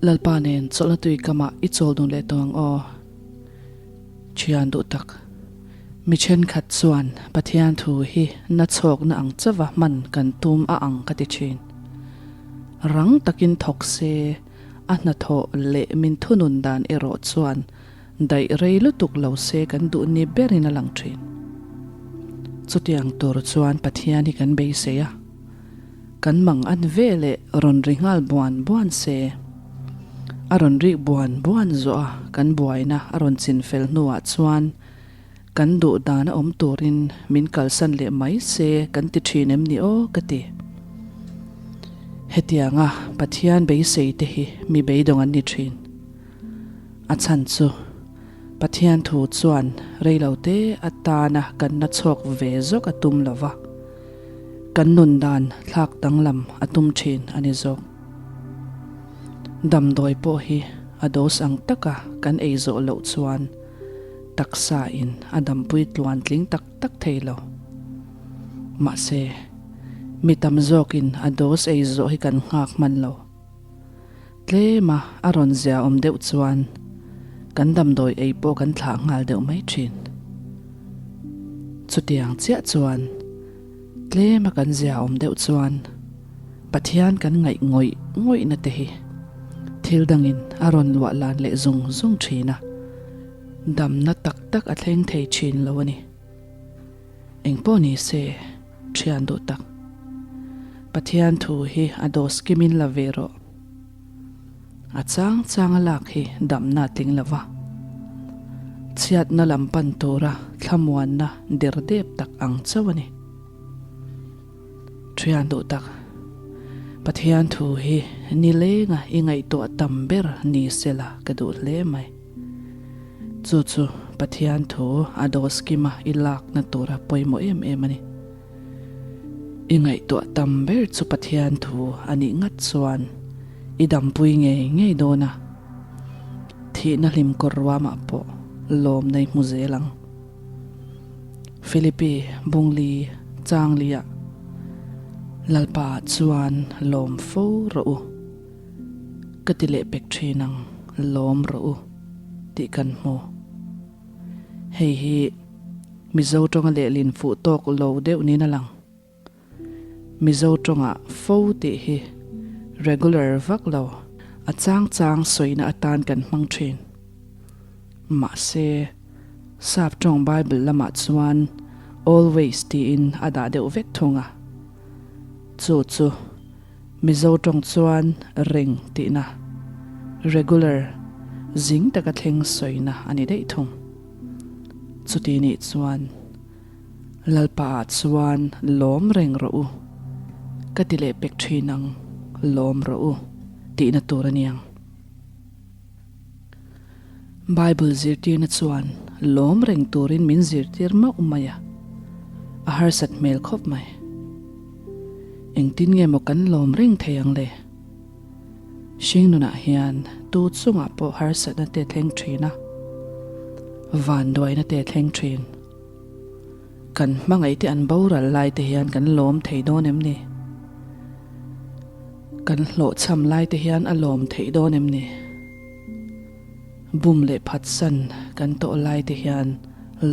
Lalpa nen chawlhna tui kamah i chawl dun leh tawh ang aw. Thian duh tak. Mi thenkhat chuan Pathian thu hi na chhawkna ang chauha hman kan tum a ang ka ti thin. Rang takin thawk se, a hnathawh leh min thunun dan erawh chuan daih rei lutuk lo se kan duh ni berin a lang thin. Chutiang tur chuan Pathian hi kan beisei a. Kan mang an ve leh rawn ri nghal buan buan se. A rawn rik buan buan zawh a, kan buaina a rawn chin fel hnuah chuan kan duh dan a awm turin min kalsan leh mai se kan ti thin em ni aw ka ti. Hetianga Pathian beisei te hi mi beidawng an ni thin. A chhan chu Pathian thu chuan reilote atana kan na chhawk ve zawk a tum lova. Kan nun dan thlak danglam a tum thin a ni zawk. Damdawi pawh hi a dose ang taka kan ei zawh loh chuan taksa in a dampui tluan tling tak tak thei lo. Mahse, mi tam zawkin a dose ei zawh hi kan nghak hman lo. Tlema a rawn zia awm deuh chuan kan damdawi ei pawh kan thlah nghal deuh mai thin. Chutiang chiah chuan tlema kan zia awm deuh chuan Pathian kan ngaih ngawih ngawihna te hi thil dangin a rawn luah lan leh zung zung thin a, damna tak tak a thleng thei thin lo a ni. Engpawh ni se, thian duh tak. Pathian thu hi a dose kimin la ve rawh. A chang chang a lak hi damna a tling lo va. Chhiatna lam pan tura thlamuanna der dep tak ang chauh a ni. Thian duh tak, Pathian thu hi nilenga i ngaihtuah tam ber ni sela ka duh hle mai. Chu chu Pathian thu a dose kima i lakna tura pawimawh em em a ni. I ngaihtuah tam ber chu Pathian thu a nih ngat chuan i dampui ngei ngei dawn a, thihna hlim kawr ruamah pawh lawmna i hmu zel ang. Philippi Bungli Changlia Lalpa chuan lawm fo rawh u. Ka ti leh pek thin ang, lawm rawh u tih kan hmu. Hei hi Mizo tawnga lehlin fuh tawk lo deuh niin a lang. Mizo tawngah fo tih hi regular vak lo, a chang chang sawina atan kan hmang thin. Mahse, Sap tawng Bible lamah chuan always tiin a dah deuh vek thung a. Chu chu. Mizo tawng chuan reng tihna, regular, zing taka thleng sawina a ni daih thung. Chuti nih chuan Lalpa ah chuan lawm reng rawh u, ka ti leh pek thin ang, lawm rawh u tihna tur a niang. Bible zirtirna chuan lawm reng turin min zirtir mauh mai a, a harsat hmel khawp mai. Engtin nge maw kan lawm reng thei ang le? Hringnunah hian tu chungah pawh harsatna te thleng thin a, vanduaina te thleng thin. Kan hmangaih te an boral lai te hian kan lawm thei dawn em ni? Kan hlawhchham lai te hian a lawm theih dawn em ni? Bum leh phatsan kan tawh lai te hian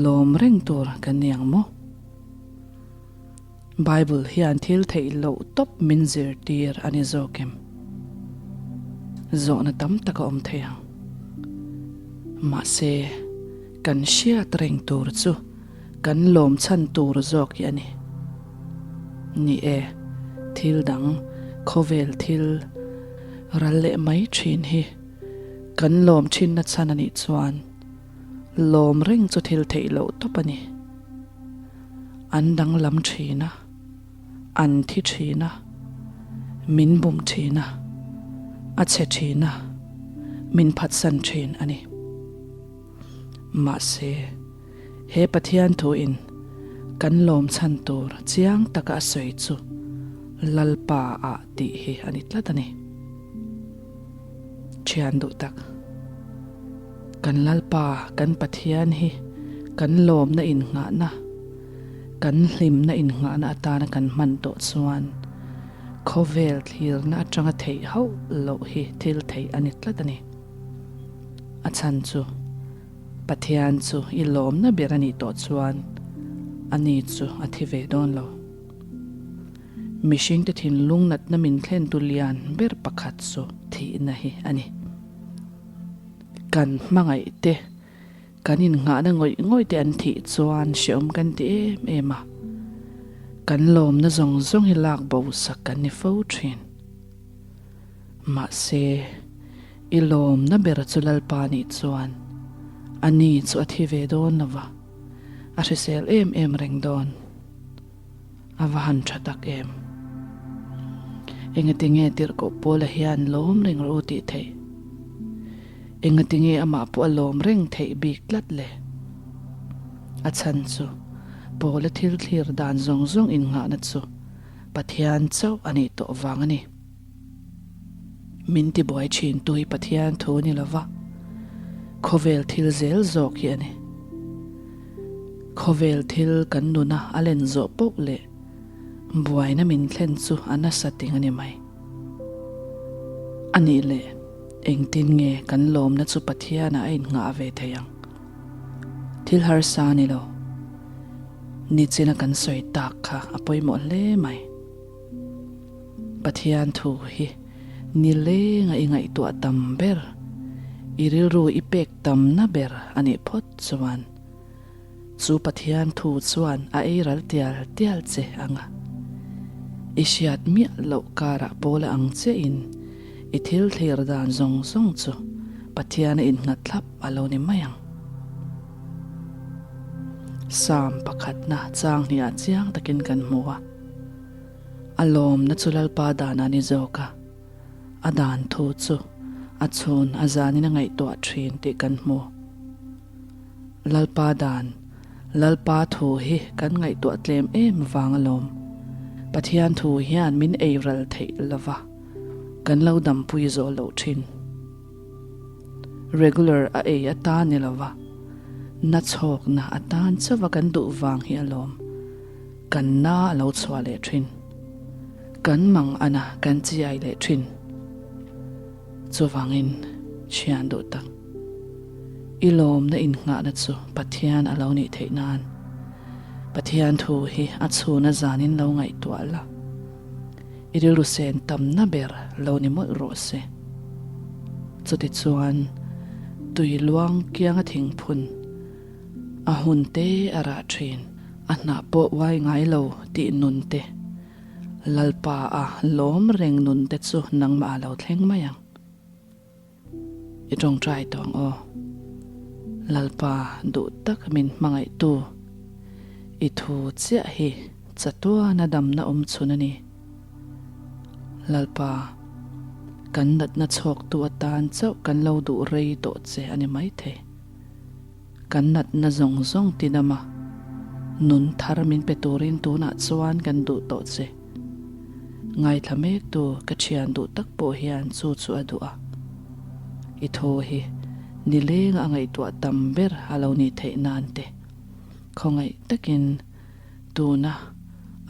lawm reng tur kan ni ang maw? Bible hian thil theih loh tawp min zirtir a ni zawk em? Zawhna tam tak a awm thei ang. Mahse, kan hriat reng tur chu kan lawm chhan tur zawk hi a ni. Ni e, thil dang, khawvel thil ral leh mai thin hi kan lawm thinna chhan a nih chuan lawm reng chu thil theih loh tawp a ni. An danglam thin a, an thi thin a, min bum thin a, a chhe thin a, min phatsan thin a ni. Mahse, he Pathian thuin kan lawm chhan tur chiang taka a sawi chu Lalpa ah tih hi a ni tlat a ni. Thian duh tak. Kan Lalpa, kan Pathian hi kan lawmna innghahna, kan hlimna innghahna atana kan hman tawh chuan. Khawvel thlirna atanga theih hauh loh hi thil theih a ni tlat a ni. A chhan chu Pathian chu i lawmna ber a nih tawh chuan ani chu a thi ve dawn lo. Mihringte thinlung natna min thlentu lian ber pakhat chu thihna hi a ni. Kan hmangaih te, kan innghahna ngawih ngawih te an thih chuan hrehawm kan ti em em a. Kan lawmna zawng zawng hi lak bo sak kan ni fo thin. Mahse, i lawmna ber chu Lalpa nih chuan a ni chu a thi ve dawn lo va, a hrisel em em reng dawn. A va han tha tak em! Engatinge tirhkoh Paula hian lawm reng rawh u tih theih? Engatinge amah pawh a lawm reng theih bik tlat le? A chhan chu Paula thil thlir dan zawng zawng innghahna chu Pathian chauh a nih tawh vang a ni. Min tibuai thin tu hi Pathian thu ni lova, khawvel thil zel zawk hi a ni. Khawvel thil kan nuna a len zawh poh leh buaina min thlen chu a nasa ting a ni mai. A nih leh engtin nge kan lawmna chu Pathianah a innghah ve thei ang? Thil harsa a ni lo. Nichina kan sawi tak kha a pawimawh hle mai. Pathian thu hi nilenga i ngaihtuah tam ber, i rilru i pek tamna ber a nih phawt chuan chu Pathian thu chuan a ei ral tial tial che ang a. I hriat miah loh karah pawl a ang chiahin i thil thlir dan zawng zawng chu Pathian a innghat thlap a lo ni mai ang. Psalm pakhatna chang hniah chiang takin kan hmu a. A lawmna chu Lalpa dan a ni zawk a, a dan thu chu a chhun a zanin a ngaihtuah thin tih kan hmu. Lalpa dan, Lalpa thu hi kan ngaihtuah tlem em vang alawm. Pathian thu hian min ei ral theih lova, kan lo dampui zawh loh thin. Regular a ei atan ni lova, na chhawkna atan chauha kan duh vang hi alawm. Kan na a lo chhuah leh thin. Kan mang ana kan chiai leh thin. Chuvangin thian duh tak. I lawmna innghahna chu Pathian a lo nih theih nan Pathian thu hi a chhuna zanin lo ngaihtuah la. I rilru sen tamna ber lo ni mawlh rawh se. Chutichuan tui luang kianga thingphun A hun te a rah thin. A hnah pawh uai ngai lo tih nun te, Lalpa a lawm reng nun te chu nangmah a lo thleng mai ang. I tawngtai tawh ang aw. Lalpa duh tak min hmangaihtu, i thu chiah hi chatuana damna awm chhun a ni. Lalpa, kan natna chhawktu atan chauh kan lo duh rei tawh che a ni maithei. Kan natna zawng zawng ti dam a, nun thar min pe turin tunah chuan kan duh tawh che. Ngaithla mektu ka thian duh tak pawh hian chu chu a duh a. I thaw hi nilenga a ngaihtuah tam ber a lo nih theih nan te khawngaih takin tuna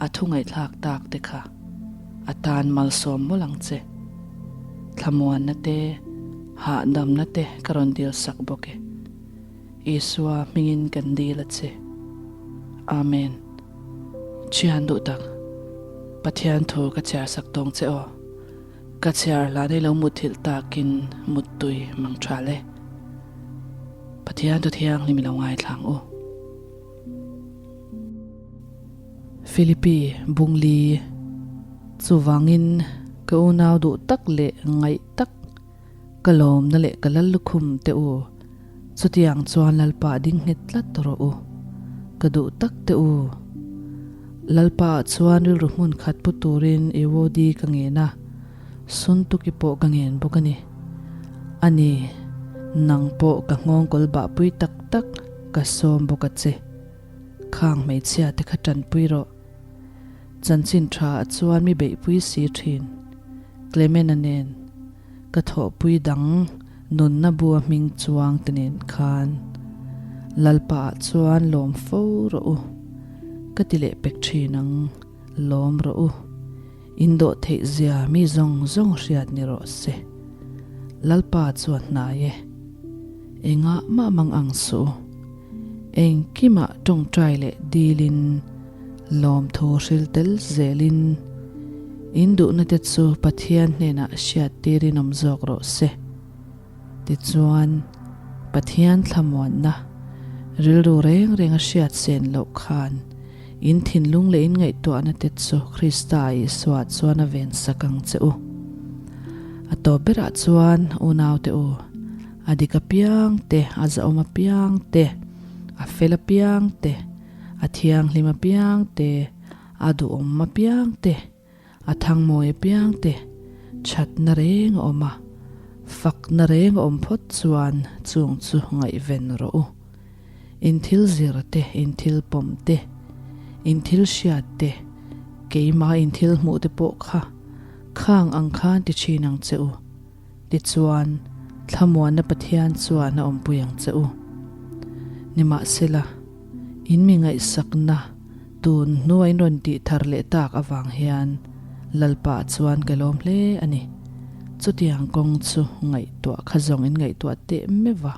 a thu ngaihthlak tak te kha a tan malsawm mawlh ang che. Thlamuanna te, hahdamna te ka rawn dil sak bawk e. Isua hmingin kan dil a che. Amen. Thian duh tak, Pathian thu ka chhiar sak tawng che aw. Ka chhiar hlan ei lo muthilh takin muttui mang tha le. Pathian thu thianghlim i lo ngaithlang u. Philippi Bungli, Chuvangin ka unau duh tak leh ngaih tak, ka lawmna leh ka lal lukhum te u, chutiang chuan Lalpa ding nghet tlat rawh u, ka duh tak te u. Lalpa ah chuan rilru hmun khat pu turin Euodi ka ngen a, Suntuki pawh ka ngen bawk a ni. A ni, nang pawh ka nghawngkawl bahpui tak tak ka sawm bawk a che. Khang hmeichhia te kha tanpui rawh. Chanchin tha ah chuan mi beihpui si thin. Clement-a nen ka thawhpui dang nunna bua hming chuang te nen khan Lalpa ah chuan lawm fo rawh u. Ka ti leh pek thin ang, lawm rawh u. In dawh theih zia mi zawng zawng hriat ni rawh se. Lalpa chuan hnai e. Engah mah mang ang suh u. Engkimah tawngtai leh dilin, lawmthu hril tel zelin, in duhna te chu Pathian hnenah hriat tirin awm zawk rawh se. Tichuan, Pathian thlamuanna, rilru reng reng a hriat sen loh khan, in thinlung leh in ngaihtuahna te chu Krista Isua chuan a vensak ang che u. A tawp berah chuan, unaute u, A dik apiang te, a zahawm apiang te, a fel apiang te, a thianghlim apiang te, a duhawm apiang te, a thangmawi apiang te, thatna reng a awm a, fakna reng a awm phawt chuan chung chu ngaihven rawh u. In thil zir te, in thil pawm te, in thil hriat te, keimah in thil hmuh te pawh kha khang ang khan ti thin ang che u. Tichuan, thlamuanna Pathian chuan a awmpui ang che u. Nimahsela, in mi ngaihsakna tun hnuai in rawn tih thar leh tak avang hian Lalpa chuan ka lawm hle a ni. Chutiang kawng chu ngaihtuah kha zawng in ngaihtuah teh meuh va,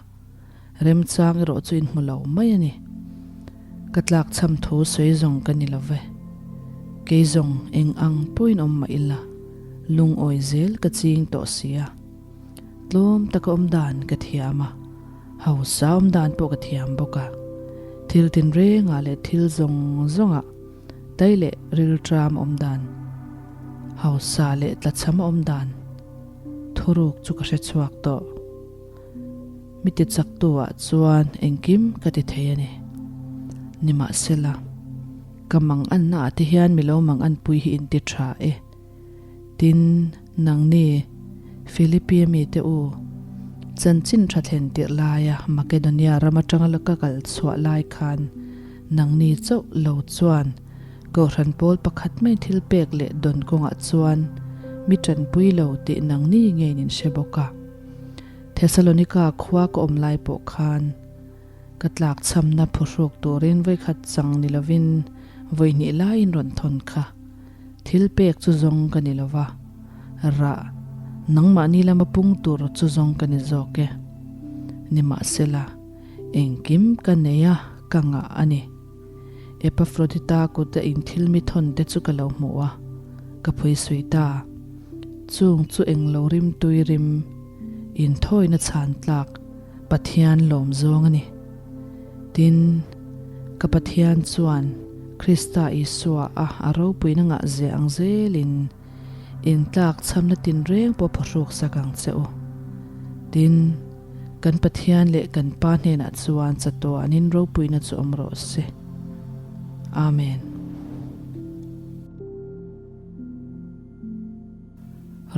remchang erawh chu in hmu lo mai a ni. Ka tlakchham thu sawi zawng ka ni lo ve. Kei zawng eng ang pawhin awm mah ila, lungawi zel ka ching tawh sia. Tlawm taka awm dan ka thiam a, hausa awm dan pawh ka thiam bawk a. Thil tinrengah leh thil zawng zawngah tai leh rilṭam awm dan, hausa leh tlachham awm dan thuruk chu ka hre chhuak tawh. Mi ti chaktu ah chuan engkim ka ti thei a ni. Nimahsela, ka mang anna ah te hian mi lo mang anpui hi in ti tha e. Tin, nangni, Philippi mi te u, chanchin tha thlen tirh laia Makedonia ram atanga la ka kal chhuah lai khan nangni chauh lo chuan Kohhran pawl pakhat mai thil pek leh dawn kawngah chuan mi tanpui lo tih nangni ngeiin in hre bawk a. Thesalonika khua ka awm lai pawh khan ka tlakchhamna phuhruk turin vawikhat chang ni lovin vawihnih laiin rawn thawn kha. Thil pek chu zawng ka ni lova, rah nangmahni lama pung tur chu zawng ka ni zawk e. Nimahsela, engkim ka nei a, ka ngah a ni. Epafrodita kut a inthil mi thawn te chu ka lo hmu a, ka phuisui ta. Chung chu englo rim tui rim, inthawina chhan tlak Pathian lawm zawng a ni. Tin, ka Pathian chuan Krista Isua a a ropuina ngah zeh ang zelin intlak chhamna tinreng pawh phawhruk sak ang che u. Tin, Kan Pathian leh kan Pa hnenah chuan chatuanin ropuina chu awm rawh se. Amen.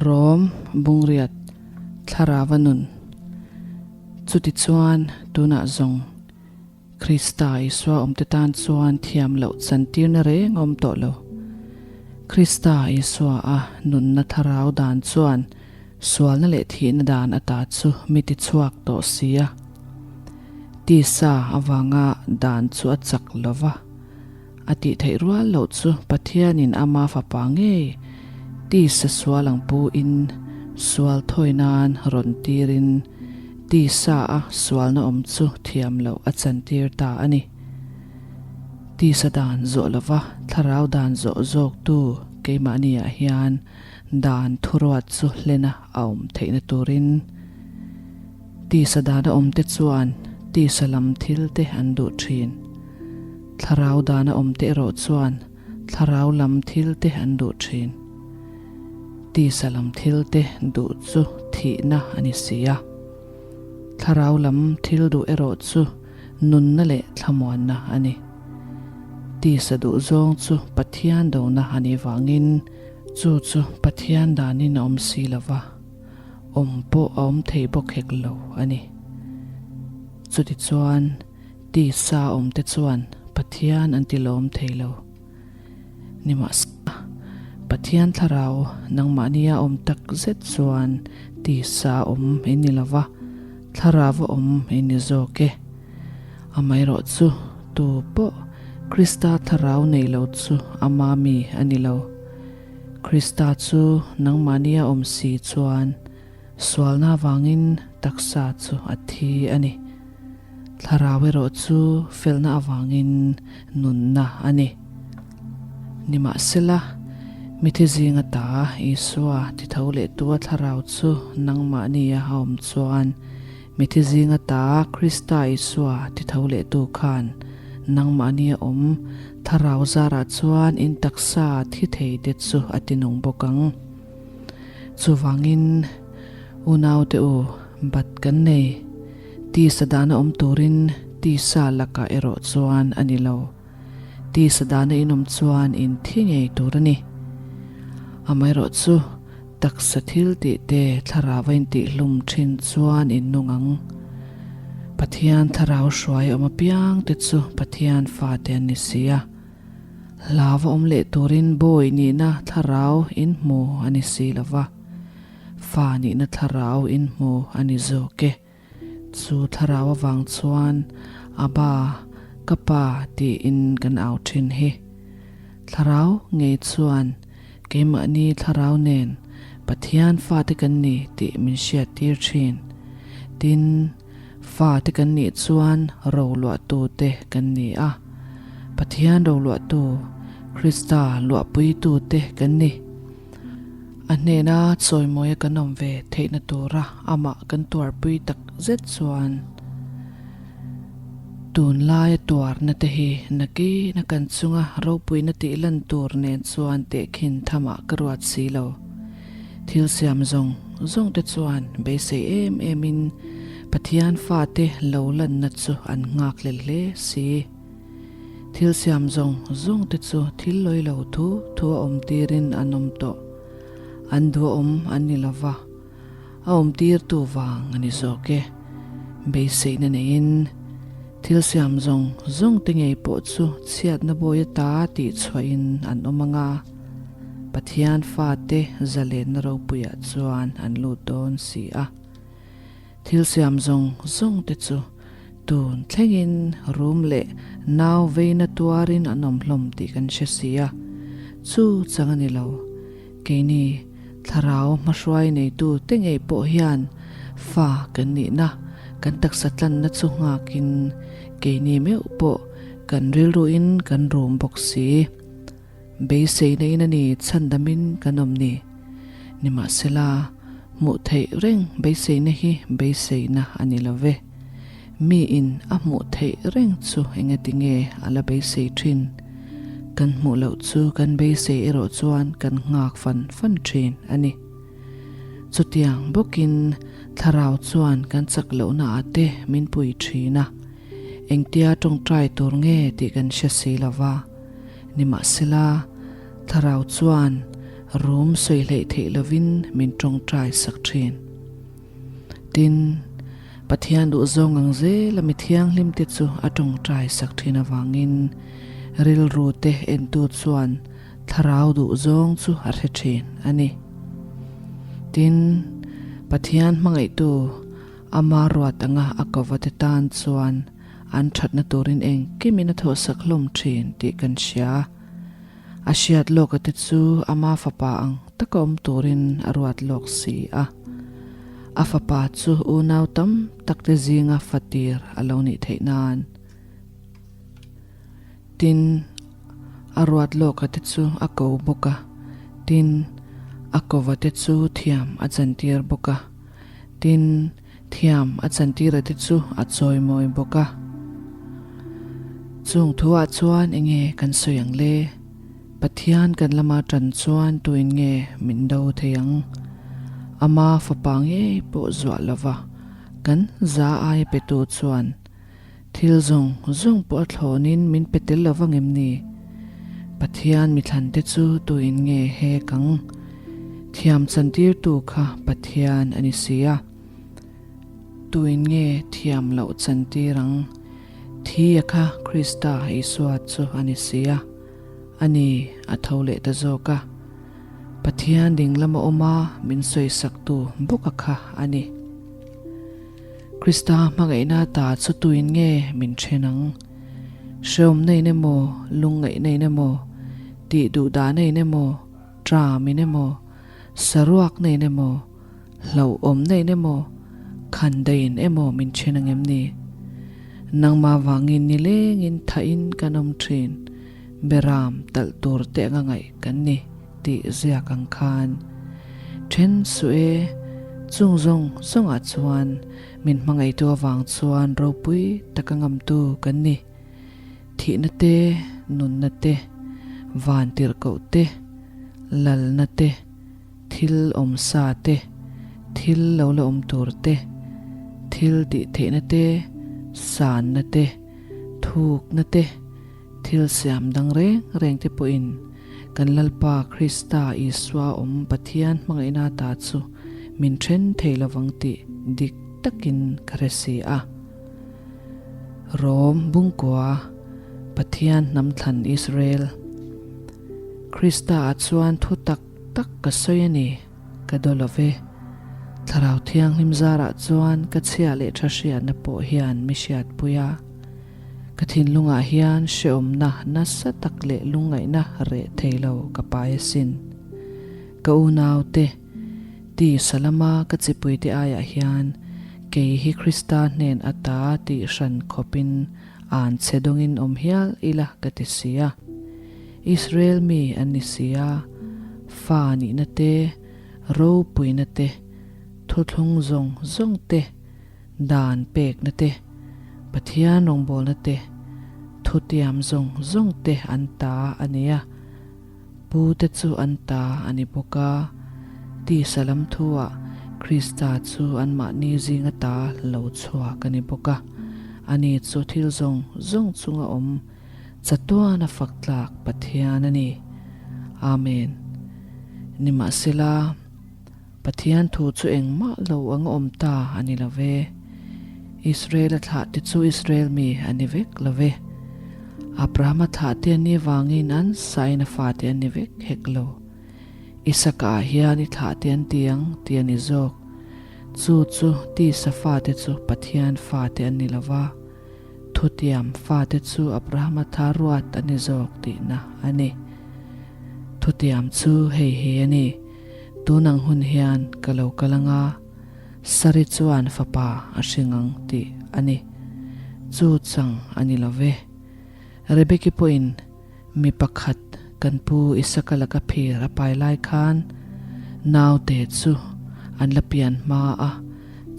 Rom Bungriat Thlarava nun Chutichuan tunah zawng Krista Isua awmte tan chuan thiam loh chantirna reng a awm tawh lo. Krista Isua a nunna thlarau dan chuan sualna leh thihna dan ata chu mi tichhuak tawh si a. Tisa avanga dan chu a chak lo va, a tih theih rual loh chu Pathianin ama fapa ngei tisa sual ang pu in sual thawi nan rawn tirin tisa a sualna awm chu thiam loh a chantir ta a ni. Tisa dan zawh lova thlarau dan zawh zawktu keimahniah hian dan thuruat chu hlena a awm theihna turin tisa dana awmte chuan tisa lam thil te an duh thin. Thlarau dana awmte erawh chuan thlarau lam thil te an duh thin. Tisa lam thil te duh chu thihna a ni si a. Thlarau lam thil duh erawh chu nunna leh thlamuanna a ni. Tisa duh zawng chu Pathian dona a nih vangin chu chu Pathian danin a awm si lo va, awm pawh a awm thei bawk hek lo a ni. Chutichuan, tisa awmte chuan Pathian an ti lawm thei lo. Nimahsela, Pathian thlarau nangmahnia awm tak zet chuan tisa awm in ni lo va, thlarau awm in ni zawk e. Amaherawh chu tu pawh Krista thlarau nei lo chu ama mi a ni lo. Krista chu nangmahnia awm si chuan sualna avangin taksa chu a thi a ni. Thlarau erawh chu felna avangin nunna a ni. Nimahsela, mithi zinga ta Isua ti tho leh tua thlarau chu nangmahnia a awm chuan Mithi zinga ta Krista Isua ti tho leh tu khan nangmahnia awm thlarau zarah chuan in taksa thi thei te chu a ti nung bawk ang. Chuvangin, unaute u, bat kan nei. Tisa dana awm turin tisa lakah erawh chuan a ni lo. Tisa dana in awm chuan in thi ngei tur a ni. Amaherawhchu, taksa thil tih te thlarau a intihhlum thin chuan in nung ang. Pathian thlarau hruai awm apiang te chu Pathian fate an ni si a. Hlau a awm leh turin bawi nihna thlarau in hmu a ni si lo va, fa nihna thlarau in hmu a ni zawk e. Chu thlarau avang chuan Abba, ka pa tiin kan au thin hi. Thlarau ngei chuan keimahni thlarau nen Pathian fate kan ni tih min hriattir thin. Tin, fate kan nih chuan roluahtu te kan ni a. Pathian roluahtu, Krista luahpuitu te kan ni. A hnena chawimawia kan awm ve theihna tura amah kan tuarpui tak zet chuan tunlaia tuarna te hi nakina kan chunga ropuina tih lan tur nen chuan tehkhin thamah ka ruat si lo. Thil siam zawng zawng te chuan beisei em emin Pathian fate lo lanna chu an nghakhlel hle si. Thil siam zawng zawng te chu thil lawi lo thu thu a awm tirin an awm tawh. An duhawm an ni lo va, a awm tirtu vang a ni zawk e. Beiseihna neiin thil siam zawng zawng te ngei pawh chu chhiatna bawi ata tih chhuahin an awm ang a, Pathian fate zalenna ropuiah chuan an lut dawn si a. Thil siam zawng zawng te chu tun thlengin rum leh nau veina tuarin an awm hlawm tih kan hre si a, chu chang a ni lo. Keini thlarau hmahruai neitu te ngei pawh hian fa kan nihna, kan taksa tlanna chu nghakin keini meuh pawh kan rilruin kan rum bawk si. Beiseina in a ni chhandamin kan awm ni. Nimahsela, hmuh theih reng beiseina hi beiseina a ni lo ve. Mi in a hmuh theih reng chu engati nge a la beisei thin? Kan hmuh loh chu kan beisei erawh chuan kan nghak fan fan thin a ni. Chutiang bawkin thlarau chuan kan chak lohna ah te min pui thin a, engtia tawngtai tur nge tih kan hre si lo va. Nimahsela, thlarau chuan rum sawi hleih theih lovin min tawngtai sak thin. Tin, Pathian duhzawng ang zela mi thianghlimte chu a tawngtai sak thin avangin rilru te entu chuan thlarau duhzawng chu a hre thin a ni. Tin, Pathian hmangaihtu ama ruat anga a kovate tan chuan An thatna turin engkimin a thawhsak hlawm thin tih kan hria. A hriat lawka te chu ama fapa ang taka awm turin a ruat lawk si a. A fapa chu unau tam tak te zinga fatir a lo nih theih nan. Tin, a ruat lawka te chu a ko bawk a. Tin, a kova te chu thiam a chantir bawk a. Tin, Thiam a chantira te chu a chawimawi bawk a. Chung thuah chuan enge kan sawi ang le? Pathian kan lama tan chuan tuin nge min do thei ang? Ama fapa ngei pawh zuah lova kan za aia petu chuan thil zawng zawng pawh a thlawnin min pe tel lova ngem ni? Pathian mithlante chu tuin nge hek ang? Thiam chantirtu kha Pathian a ni si a. Tuin nge thiam loh chantir ang? Thi a kha Krista Isua chu a ni si a, a ni a tho leh ta zawk a. Pathian ding lama awm a min sawisaktu bawk a kha a ni. Krista hmangaihna ta chu tuin nge min then ang? Hreawmna in emaw, lungngaihna in emaw, tih duhdahna in emaw? Ṭamin emaw, saruak na in emaw, hlauhawmna in emaw, khandaiin emaw min ṭhen angem ni? Nangmah vangin nilengin thahin kan awm ṭhin, beram talh tur te anga ngaih kan ni tih ziak ang khan. Ṭhen suh e, chung zawng zawngah chuan min hmangaihtu avang chuan ropui taka ngamtu kan ni. Thihna te, nunna te, vantirhkoh te, lalna te, thil awmsa te, thil lo la awm tur te, thil tih theihna te, sanna te, thukna te, thil siam dang reng reng te pawhin kan Lalpa Krista Isua awm Pathian hmangaihna ta chu min then thei lovang tih dik takin ka hre si a. Rom Bungkua, Pathian hnam thlan Israel. Krista ah chuan thu tak tak ka sawi a ni, ka daw lo ve. Thlarau Thianghlim zarah chuan ka chhia leh tha hriatna pawh hian mi hriatpui a. Ka thinlungah hian hrehawmna nasa tak leh lungngaihna reh thei lo ka pai asin. Ka unaute, ti salama ka chipuite aiah hian kei hi Krista hnen ata tih hran khawpin an che dawngin awm hial ila ka ti si a. Israel mi an ni si a, fa nihna te, ropuina te, thuthlung zawng zawng te, dan pekna te, Pathian rawngbawlna te, thutiam zawng zawng te an ta a ni a. Pu te chu an ta a ni bawk a, tisa lam thuah Krista chu anmahni zinga ta lo chhuak a ni bawk a, ani chu thil zawng zawng chunga awm chatuana fak tlak Pathian a ni. Amen. Nimahsela, Pathian thu chu engmah lo anga awm ta a ni lo ve. Israel-a thlah te chu Israel mi a ni vek lo ve. Abrahama thlah te an nih vangin an sain a fate an ni vek hek lo. Isaka ah hian i thlah te an ti ang tih a ni zawk. Chu chu tisa fate chu Pathian fate an ni lo va, thutiam fate chu Abrahama tha ruat a ni zawk tihna a ni. Thutiam chu hei hi a ni. Tun ang hun hian ka lo kal anga, Sari chuan fapa a hring ang tih a ni. Chu chang a ni lo ve. Rebeki pawhin mi pakhat kan pu Isaka laka phir a pai lai khan naute chu an la pian hma a,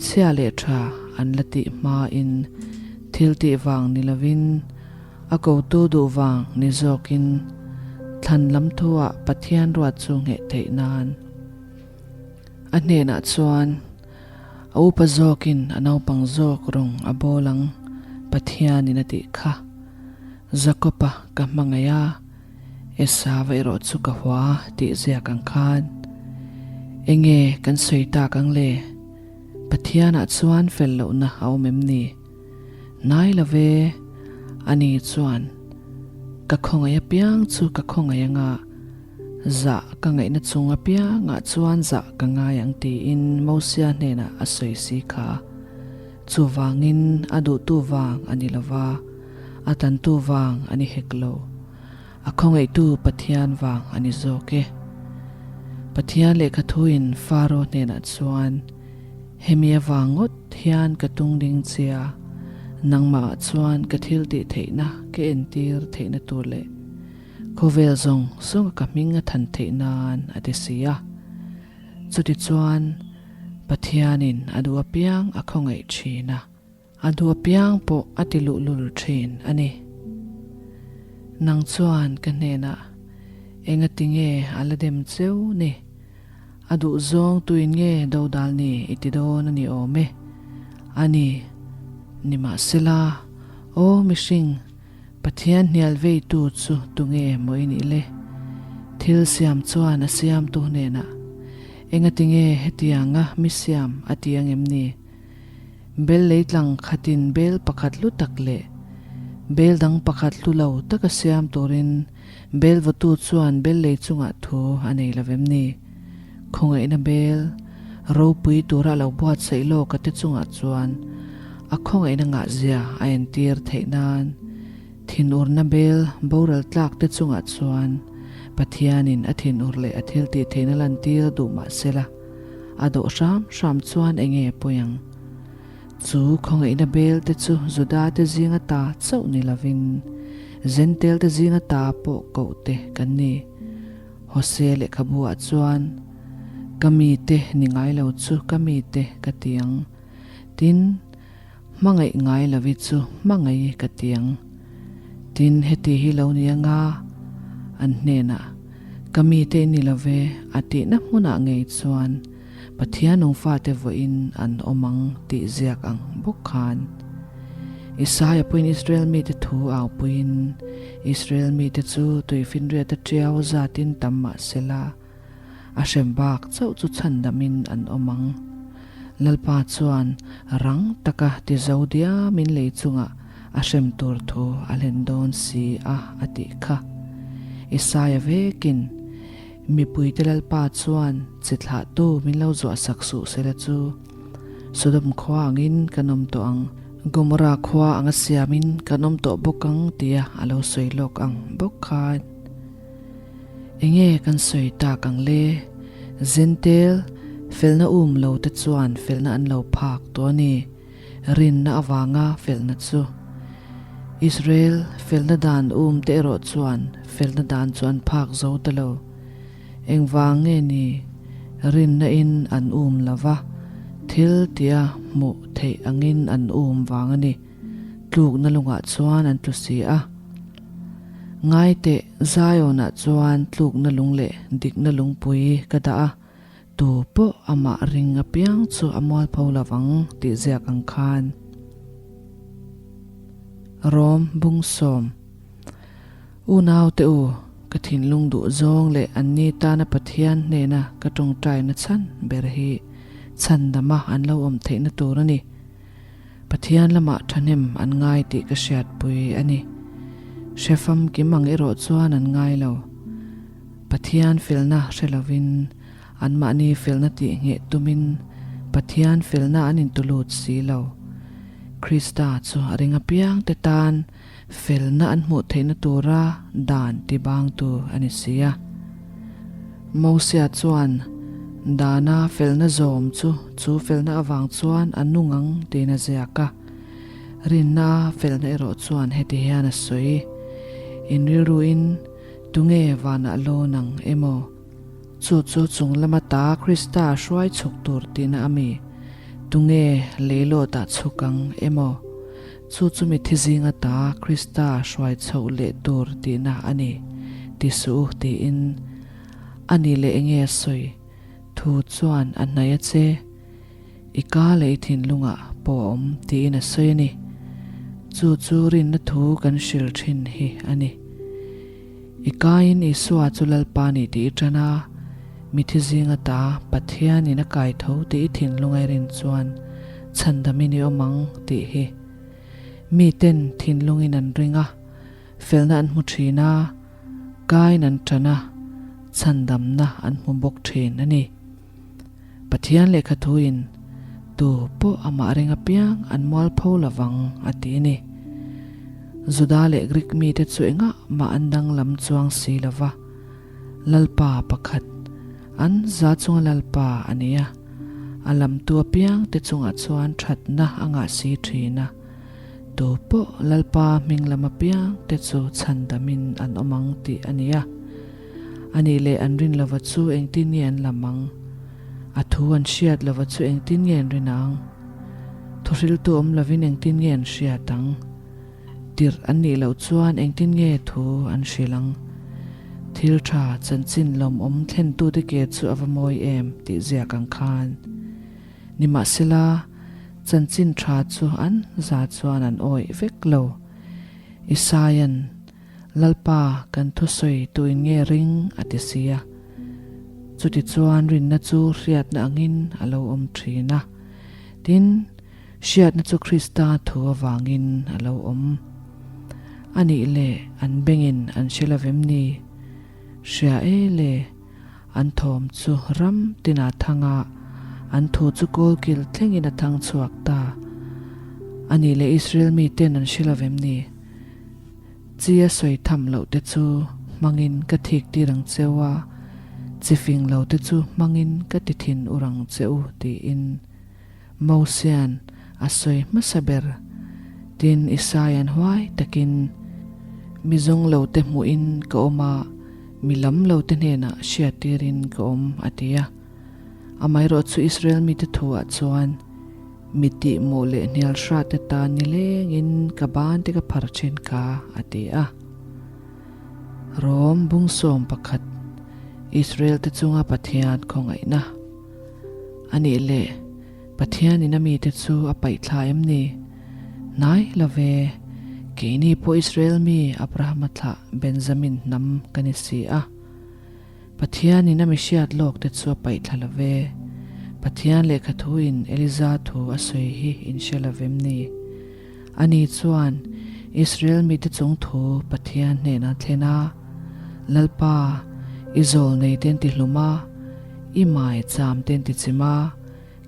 chhia leh tha an la tih hmain thil tih vang ni lovin A kotu duh vang ni zawkin thlan lam thuah Pathian ruat chu ngheh theih nan a hnenah chuan a upa zawkin a naupang zawk rawng a bawl ang Pathianin a tih kha. Jakob-a ka hmangaih a, Esau-a erawh chu ka hua tih ziak ang khan enge kan sawi tak ang le? Pathianah chuan fel lohna a awm em ni? Hnai lo ve, ani chuan ka khawngaih apiang chu ka khawngaih anga zah ka ngaihna chung apiangah chuan zah ka ngai ang tiin Mosia hnenah a sawi si kha. Chuvangin a duhtu vang a ni lova, a tantu vang a ni hek lo. A khawngaihtu Pathian vang a ni zawk e. Pathian lehkha thuin Faro hnenah chuan, Hemi avang ngawt hian ka tung ding chia, nangmahah chuan ka thil tih theihna ka entir theihna tur leh khawvel zawng zawnga ka hming a than theih nan a ti si a. Chutichuan, Pathianin a duh apiang a khawngaih thin a. A duh apiang pawh a ti luhlul thin a ni. Nang chuan ka hnenah enga ti nge a la dem cheu ni? A duh zawng tuin nge dodal ni i ti dawn a ni awm e. A ni, nimahsela, aw mihring, Pathian hnial veitu chu tunge maw i nih le? Thil siam chuan a siamtu hnenah, Enga ti nge hetianga mi siam a ti angem ni? Bel leitlang khatin bel pakhat hlu tak leh bel dang pakhat hlu lo taka siam turin bel vawtu chuan bel lei chungah thu a nei lo vem ni? Khawngaihna bel ropui tura lo buatsaih lawka te chungah chuan a khawngaihna ngahzia a entir theih nan thinurna bel boral tlak te chungah chuan Pathianin a thinur leh a thiltih theihna lantir duh mah sela, a dawh hram hram chuan enge pawi ang? Chu khawngaihna bel te chu Juda te zinga ta chauh ni lovin Zentel te zinga ta pawh koh te kan ni. Hosea lehkhabu ah chuan, Ka mite ni ngai lo chu ka mite ka ti ang. Tin, hmangaih ngai lovi chu hmangaih ka ti ang. Tin, heti hi lo ni anga an hnenah, Ka mite i ni lo ve, a tihna hmunah ngei chuan Pathian nungfate vawiin an awm ang tih ziak ang bawk khan. Isaia pawhin Israel mite thu au puiin, Israel mite chu tuifinriata tiau zatin tam mah sela, A hrem bak chauh chu chhandamin an awm ang. Lalpa chuan rang taka ti zo diamin lei chungah a hrem tur thu a hlen dawn si a, a tih kha. Isaia vekin, Mipuite Lalpa chuan chi thlahtu min lo zuah sak suh sela chu Sodom khua angin kan awm tawh ang, Gomorra khua anga siamin kan awm tawh bawk ang tia a lo sawi lawk ang bawk khan. Enge kan sawi tak ang le? Zentel, felna um lo te chuan felna an lo phak tawh a ni. Rinna avanga felna chu. Israel felna dan um te erawh chuan felna dan chu an phak zo ta lo. Engvang nge ni? Rinna in an um lo va, thil tia hmuh theih angin an um vang a ni. Tlukna lungah chuan an tlu si a. Ngaiteh, Zion-ah chuan tlukna lung leh dikna lungpui ka dah a, tu pawh amah ring apiang chu a mualpho lovang tih ziak ang khan. Rom Bungsawm Unaute u, ka thinlung duh zawng leh anni tana Pathian hnena ka tawngtaina chhan ber hi chhandama an lo awm theihna tur a ni. Pathian lamah thahnem an ngai tih ka hriatpui a ni. Hre famkim ang erawh chuan an ngai lo. Pathian felna hre lovin, anmahni felna tih ngheh tumin Pathian felna an intulut si lo. Krista chu a ring apiangte tan felna an hmuh theihna tura dan tibangtu a ni si a. Mosia chuan dana felna zawm chu chu felna avang chuan a nung ang tiin a ziak a. Rinna felna erawh chuan heti hian a sawi, In rilruin tunge vanah lawn ang emaw? Chu chu chung lama ta Krista hruai chhuk tur tihna a mi? Tunge leilawtah chhuk ang emaw? Chu chu mithi zinga ta Krista hruai chhoh leh tur tihna a ni, ti suh u tiin a ni leh enge a sawi thu chuan a hnaih a che. I ka leh i thinlungah pawh a awm tiin a sawi a ni. Chu chu rinna thu kan hril thin hi a ni. I kaiin Isua chu Lalpa ni tih i tan a, mithi zinga ta Pathianin a kai tho tih i thinlung a i rin chuan chhandamin i awm ang tih hi. Miten thinlungin an ring a, felna an hmu thin a, kain an tan a, chhandamna an hmu bawk thin a ni. Pathian lehkha thuin tu pawh amah ring apiang an mualpho lovang a ti a ni. Juda leh Greek mite chu engah mah an danglam chuang si lo va, Lalpa pakhat, an za chunga Lalpa a ni a, a lamtu apiang te chungah chuan thatna a ngah si thin a, tu pawh Lalpa hming lam apiang te chu chhandamin an awm ang tih a ni a. A nih leh an rin lova chu engtin nge an lam ang? A thu an hriat lova chu engtin nge an rin ang? Thuhriltu awm lovin engtin nge an hriat ang? Tirh an nih loh chuan engtin nge thu an hrilh ang? Thil tha chanchin lawmawm thlentute ke chu a va mawi em tih ziak ang khan. Nimahsela, chanchin tha chu an za chuan an awih vek lo. Isaia'n. Lalpa, kan thusawi tuin nge ring? a ti si a. Chutichuan rinna chu hriatna angin a lo awm thin a. Tin, hriatna chu Krista thu avangin a lo awm. A nih leh an bengin an hre lo vem ni? Hria e le, an thawm chu ram tinah thang a, an thu chu kawlkil thlengin a thang chhuak ta. A nih leh Israel miten an hre lo vem ni? Chi a sawi tham loh te chu hmangin ka thik tir ang cheu a, chi fing lo te chu hmangin ka ti thin ur ang che u, tiin Mosia'n a sawi hmasa ber. Tin, Isaia'n huai takin, Mi zawng lo te hmuhin ka awm a, mi lam lo te hnenah hriat tirin ka awm, a ti a. Amaherawhchu Israel mite thuah chuan, Mi tih mawh leh hnial hrat te tan nilengin ka ban te ka phar thin kha, a ti a. Rom bungsawm pakhat, Israel te chunga Pathian khawngaihna. A nih leh, Pathianin a mite chu a paih thla em ni? Hnai lo ve, keini pawh Israel mi Abrahama thlah Benjamin hnam ka ni si a. Pathianin a mihriat lawk te chu a paih thla lo ve. Pathian lehkha thuin Eliza thu a sawi hi in hre lo vem ni? Ani chuan Israel mite chung thu Pathian hnenah thlen a, Lalpa, i zawl nei ten ti hlum a, i mai cham ten ti chim a,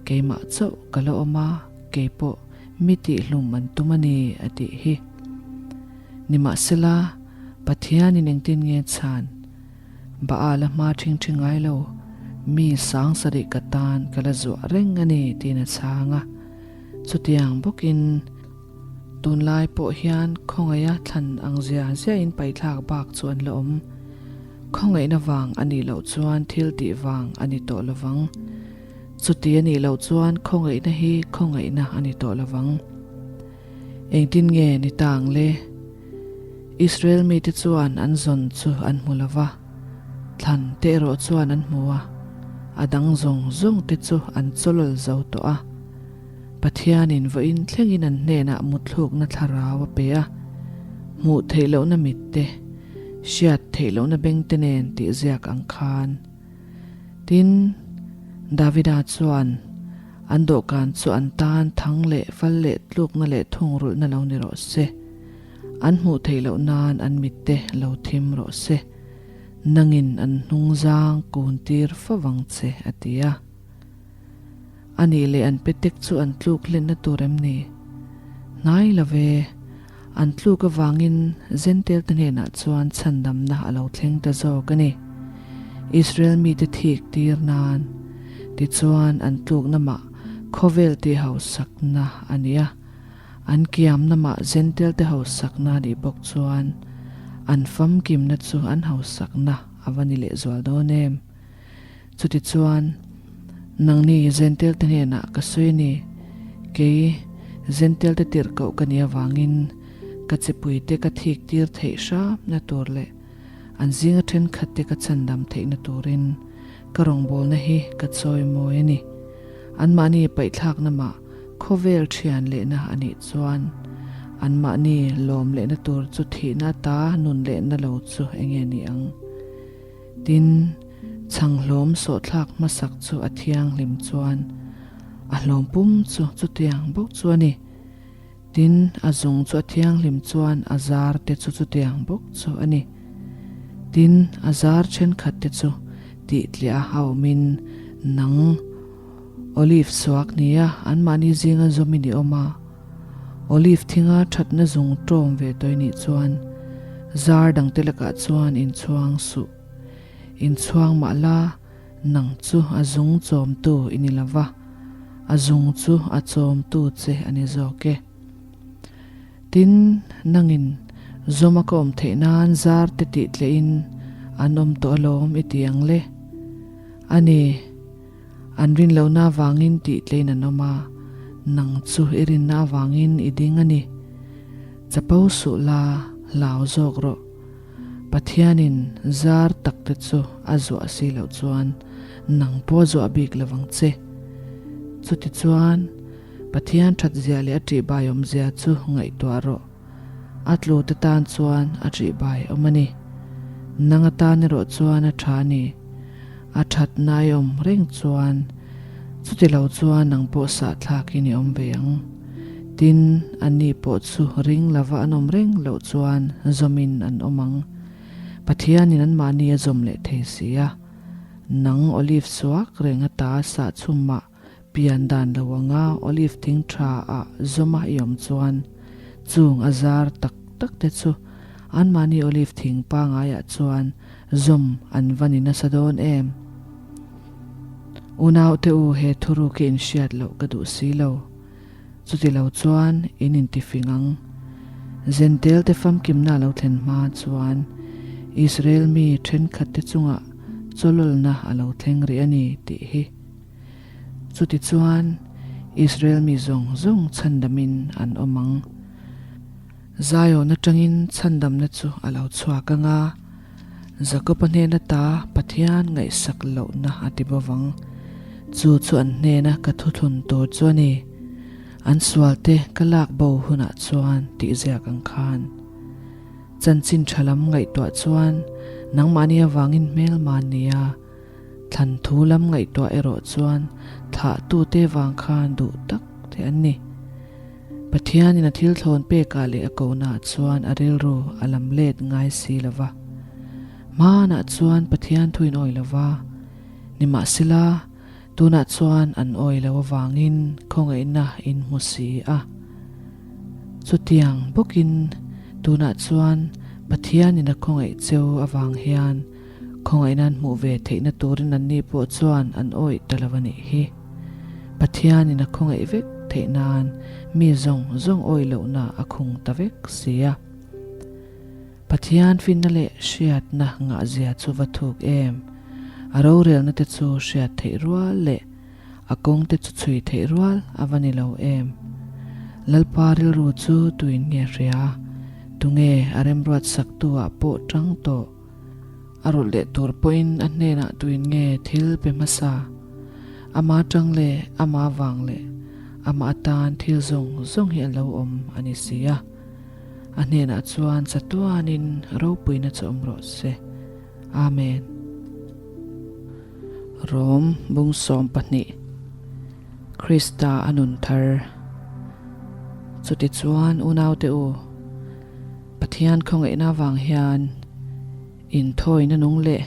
keimah chauh ka la awm a, kei pawh mi tihhlum an tum a ni, a tih hi. Nimahsela, Pathianin engtin nge chhan? Baal a hma ṭhing ṭhi ngai lo, mi sang sarih ka tan ka la zuah reng a ni tiin a chhang a. Chutiang bawkin tunlai pawh hian khawngaih a thlan ang zia ziahin paithlak bak chu an la awm. Khawngaihna vang a nih loh chuan thil tih vang a ni tawh lovang. Chuti a nih loh chuan khawngaihna hi khawngaihna a ni tawh lovang. Engtin nge ni ta ang le? Israel mite chuan an zawn chu an hmu lo va, thlan te erawh chuan an hmu a, a dang zawng zawng te chu an chawlawl zo tawh a. Pathianin vawiin thlengin an hnenah mutthlukna thlarau a pe a, hmuh theih lohna mit te, hriat theih lohna beng te nen tih ziak ang khan. Tin, Davida chuan an dawhkan chu an tan thang leh fal leh tlukna leh thungrulhna lo ni rawh se. An hmuh theih loh nan an mitte lo thim rawh se. Nangin an hnung zang kun tir fo vang che, a ti a. A nih leh an petek chu an tluk hlenna tur em ni? Hnai lo ve, an tluk avangin Zentel te hnenah chuan chhandamna a lo thleng ta zawk a ni. Israel mite thik tir nan tichuan an tlukna mah khawvel tih hausakna a ni a. An kiamna mah Zentel te hausakna a nih bawk chuan an famkimna chu an hausakna a va ni lehzual dawn em? Chutichuan, nangni Zentel te hnenah ka sawi a ni, kei Zentel te tirhkoh ka nih avangin ka chipuite ka thik tir theih hramna tur leh an zinga thenkhatte ka chhandam theihna turin ka rawngbawlna hi ka chawimawi a ni. Anmahni paihthlakna mah khawvel thian lehna a nih chuan anmahni lawm lehna tur chu thihna ata nun lehna lo chu enge ni ang? Tin, chhanghlawm sawhthlak hmasak chu a thianghlim chuan a hlawm pum chu chutiang bawk chu a ni. Tin, a zung chu a thianghlim chuan a zar te chu chutiang bawk chu a ni. Tin, a zar thenkhat te chu tihtliah a awmin nang Olive suak nia anmahni zinga zawmin i awm a. Olive thinga thatna zung tawm ve tawi nih chuan zar dangte lakah chuan inchhuang suh. Inchhuang mah la nang chu a zung chawmtu i ni lo va, a zung chu a chawmtu che a ni zawk e. Tin, nangin zawma ka awm theih nan zar te tih tlehin an awm tawh alawm i ti ang le. A ni. An rin lohna avangin tih tlein an awm a, nang chu i rinna avangin i ding a ni. Chapo suh la, hlau zawk rawh. Pathianin zar tak te chu a zuah si loh chuan nang pawh a zuah bik lo vang che. Chutichuan, Pathian that zia leh a ṭihbai awmzia chu ngaihtuah rawh. A tlu te tan chuan a ṭihbai awm a ni. Nang atan erawh chuan a ṭha a ni. A ṭhat nai awm reng chuan chuti lo chuan nang pawh sahthlakin i awm ve ang. Tin, anni pawh chu ring lova an awm reng loh chuan zawmin an awm ang. Pathianin anmahni a zawm leh thei si a. Nang olive suak reng ata sahchhumah Pian dan lo anga olive thing tha ah zawma i awm chuan chung a zar tak tak te chu Anmahni olive thing pangaiah chuan zawm an va ni nasa dawn em? Unaute u, he thuruk hi inhriat loh ka duh si lo. Chuti lo chuan in intifing ang. Zentel te famkimna a lo thlen hma chuan Israel mi thenkhat te chungah chawlawlna a lo thleng rih a ni tih hi. Chuti chuan Israel mi zawng zawng chhandamin an awm ang. Zion atangin chhandamna chu a lo chhuak ang a, Jakob-a hnena ta Pathian ngaihsak lohna a ti bo vang. Chu chu an hnena ka thuthlun tur chu a ni. An sualte ka lak bo hunah chuan tih ziak ang khan. Chanchin tha lam ngaihtuah chuan nangmahni avangin hmelma nia thlan thu lam ngaihtuah erawh chuan thlahtute vang khan duh tak te an ni. Pathianin a thil thlawn pekah leh a kohnaah chuan a rilru a lam let ngai si lo va. Hmanah chuan Pathian thuin awi lo va, nimahsela tunah chuan an awi lo avangin khawngaihna in hmu si a. Chutiang bawkin tunah chuan Pathianin a khawngaih cheu avang hian khawngaihna an hmuh ve theihna turin anni pawh chuan an awih ta lo a nih hi. Pathianin a khawngaih vek theih nan mi zawng zawng awih lohna a khung ta vek si a. Pathian finna leh hriatna ngahzia chu va thuk em? A rorelna te chu hriat theih rual leh a kawng te chu chhui theih rual a va ni lo em? Lalpa rilru chu tuin nge hria? Tunge a remruat saktu ah pawh tang tawh? A rawlh leh tur pawhin a hnenah tuin nge thil pe hmasa? Ama tang leh ama vang leh ama atan thil zawng zawng hi a lo awm a ni si a. A hnenah chuan chatuanin ropuina chu awm rawh se. Amen. Rom bung 12 Krista a nun thar. Chutichuan unaute u, Pathian khawngaihna avang hian inthawina nung leh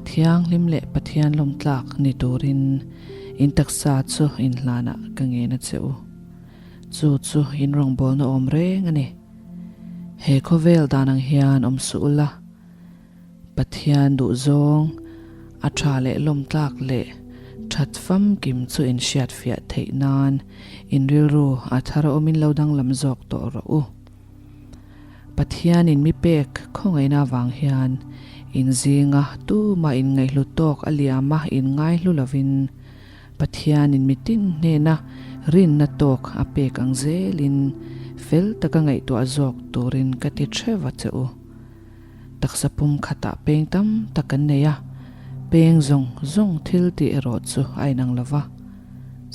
thianghlim leh Pathian lawmtlak ni turin in taksa chu inhlanah ka ngen a che u. Chu chu in rawngbawlna awm reng a ni. He khawvel dan ang hian awm suh ula, Pathian duhzawng a tha leh lawmtlak leh that famkim chu in hriatfiah theih nan in rilru a thar awmin lo danglam zawk tawh rawh u. Pathianin mi pek khawngaihna avang hian in zinga tumah in ngaihlu tawk a liam a in ngaihlu lovin Pathianin mitin hnena rinna tawk a pek ang zelin fel taka ngaihtuah zawk turin ka ti theuh a che u. Taksa pum khatah peng tam tak kan nei a, peng zawng zawng thil tih erawh chu a inang lo va.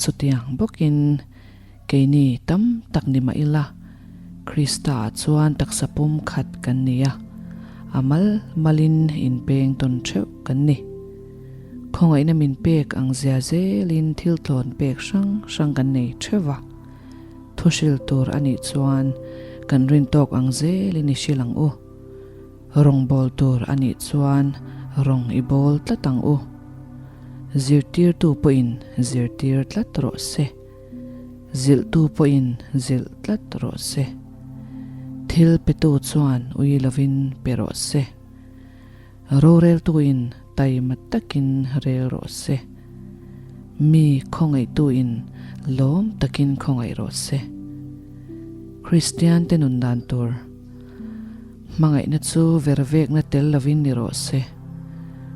Chutiang bawkin Keini tam tak ni mah ila, Krista-ah chuan taksa pum khat kan ni a, a mal malin inpeng tawn theuh kan ni. Khawngaihna min pek ang zia zelin thil tlawn pek hrang hrang kan nei theuh va. Thuhril tur a nih chuan kan rin tawk ang zelin i hrilh ang u. Rawngbâwl tur a nih chuan rawng i bâwl tlat ang u. Zirtirtu pawhin zirtir tlat rawh se. Zilhtu pawhin zilh tlat rawh se. Thil petu chuan ui lovin pe rawh se. Roreltuin taima takin rel rawh se. Mi khawngaihtuin lawm takin khawngaih rawh se. Kristiante nun dan tur hmangaihna chu vervekna tel lovin ni rawh se.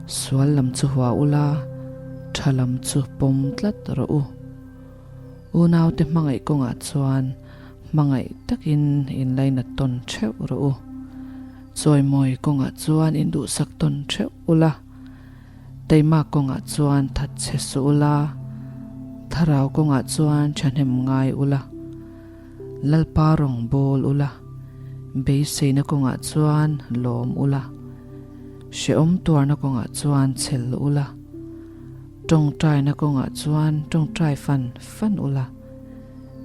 Sual lam chu hua ula, tha lam chu pawm tlat rawh u. Unaute hmangaih kawngah chuan hmangaih takin inlainat tawn theuh rawh u. Chawimawi kawngah chuan induhsak tawn theuh ula, taima kawngah chuan that che suh ula, thlarau kawngah chuan thahnem ngai ula, Lalpa rawng bawl ula, beiseina kawngah chuan lawm ula, hrehawm tuarna kawngah chuan chhel ula, Tawngtaina kawngah chuan tawngtai fan fan ula,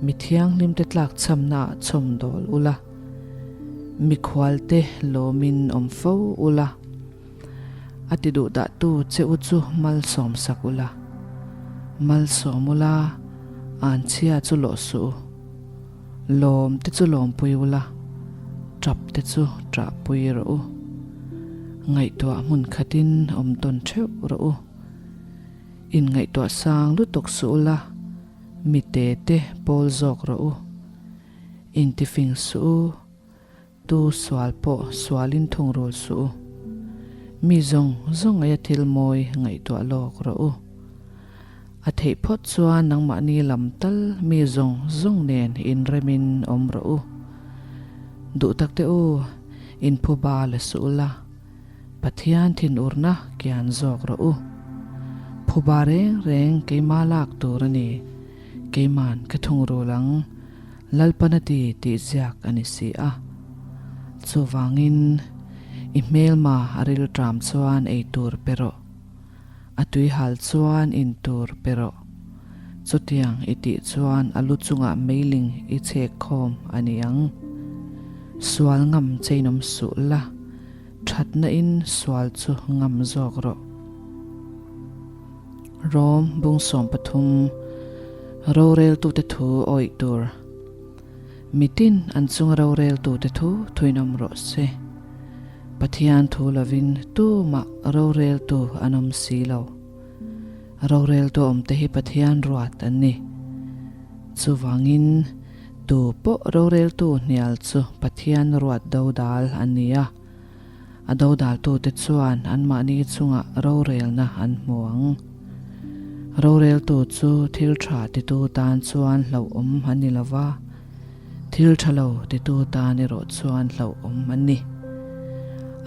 mi thianghlimte tlakchhamnaah chhawm dawl ula, mikhualte lawmin awm fo ula, a ti duhdahtu che u chu malsawm sak ula, malsawm ula, anchhia chu lawh suh u, lawmte chu lawmpui ula, Ṭap te chu ṭah pui rawh u. Ngaihtuah hmun khatin awm tawn ṭheuh rawh u. Inngaihtuah sang lutuk suh ula, mi te te pawl zawk rawh u. Intifing suh u. Tu sual pawh sualin thungrul suh u. Mi zawng zawng aia thil mawi ngaihtuah lawk rawh u. A theih phawt chuan nangmahni lam tal mi zawng zawng nen inremin awm rawh u. Duh tak teh u, inphuba la suh ula, Pathian thinurna kian zawk rawh u. Phuba reng reng keima lak tur a ni, keiman ka thungrul ang. Lalpan a ti tih ziak a ni si a. Chuvangin, i hmelma a rilṭam chuan ei tur pe rawh. A tuihal chuan in tur pe rawh. Chutiang i tih chuan a lu chungah meiling i chhek khawm a ni ang. Sual ngam cheinawm suh la, ṭhatna in sual chu ngam zawk rawh. Rom bung 13 Roreltute thu awih tur Mitin an chunga roreltute thu thuinawm rawh se. Pathian thu lovin tumah roreltu an awm si lo. Roreltu awmte hi Pathian ruat an ni. Chuvangin tu pawh roreltu hnial chu Pathian ruat dodal an ni a. A dodaltute chuan anmahni chungah rorelna an hmu ang. Roreltu chu thil tha titu tan chuan hlauhawm an ni lo va, thil tha lo titu tan erawh chuan hlauhawm an ni.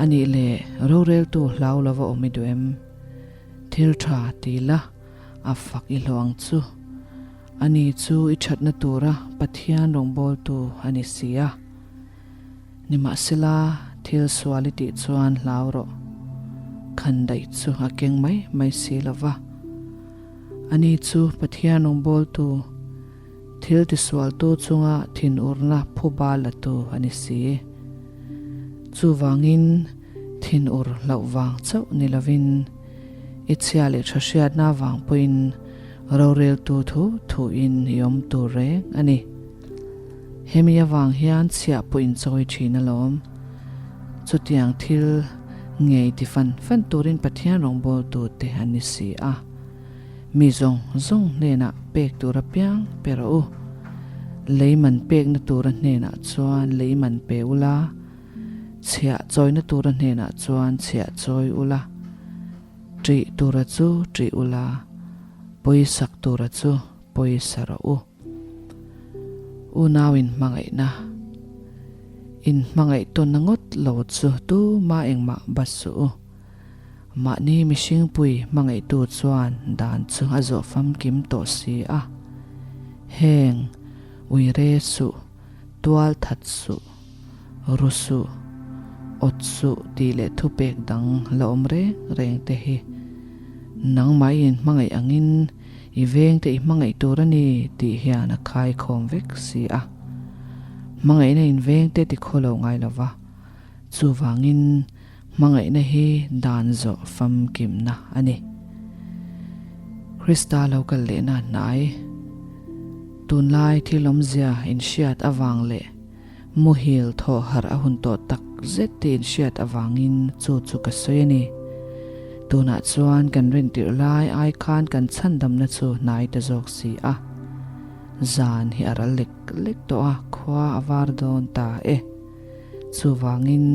A nih leh roreltu hlau lova awm i duh em? Thil tha ti la, a fak i hlawh ang chu. Ani chu i thatna tura Pathian rawngbawltu a ni si a. Nimahsela, thil sual i tih chuan hlau rawh. Khan daih chu a keng mai mai si lo va. Ani chu Pathian rawngbawltu, thil tisualtu chunga thinurna phuba latu a ni si. Chuvangin, thinur hlauh vang chauh ni lovin, i chhia leh tha hriatna vang pawhin roreltu thu thuin i awm tur reng a ni. Hemi avang hian chhiah pawh in chawi thin alawm. Chutiang thil ngei ti fan fan turin Pathian rawngbawltute an ni si a. Mi zawng zawng hnenah pek tur apiang pe rawh u. Lei man pekna tura hnenah chuan lei man pe ula, chhiah chawina tura hnenah chuan chhiah chawi ula, ṭih tura chu ṭih ula, pawisak tura chu pawisa rawh u. Unau inhmangaihna, Inhmangaih tawnna ngawt lo chu tuma engmah bat suh u. Mahni mihringpui hmangaihtu chuan dan chu a zawh famkim tawh si a. Heng, uire suh, tual that suh, ru suh, awt suh tih leh thupek dang la awm reng reng te hi nangmah i inhmangaih angin I vengte i hmangaih tur a ni tih hian a khaikhawm vek si a. Hmangaihna in vengte ti khaw lo ngai lo va, chuvangin hmangaihna hi dan zawh famkimna a ni. Krista lo kal lehna hnai, tunlai thil awmzia inhriat avang leh muhil thawh harh a hun tawh tak zet tih inhriat avangin chu chu ka sawi a ni. Tunah chuan kan rintirh lai ai khan kan chhandamna chu hnai ta zawk si a. Zan hi a ral lek lek tawh a, khua a var dawn ta e. Chuvangin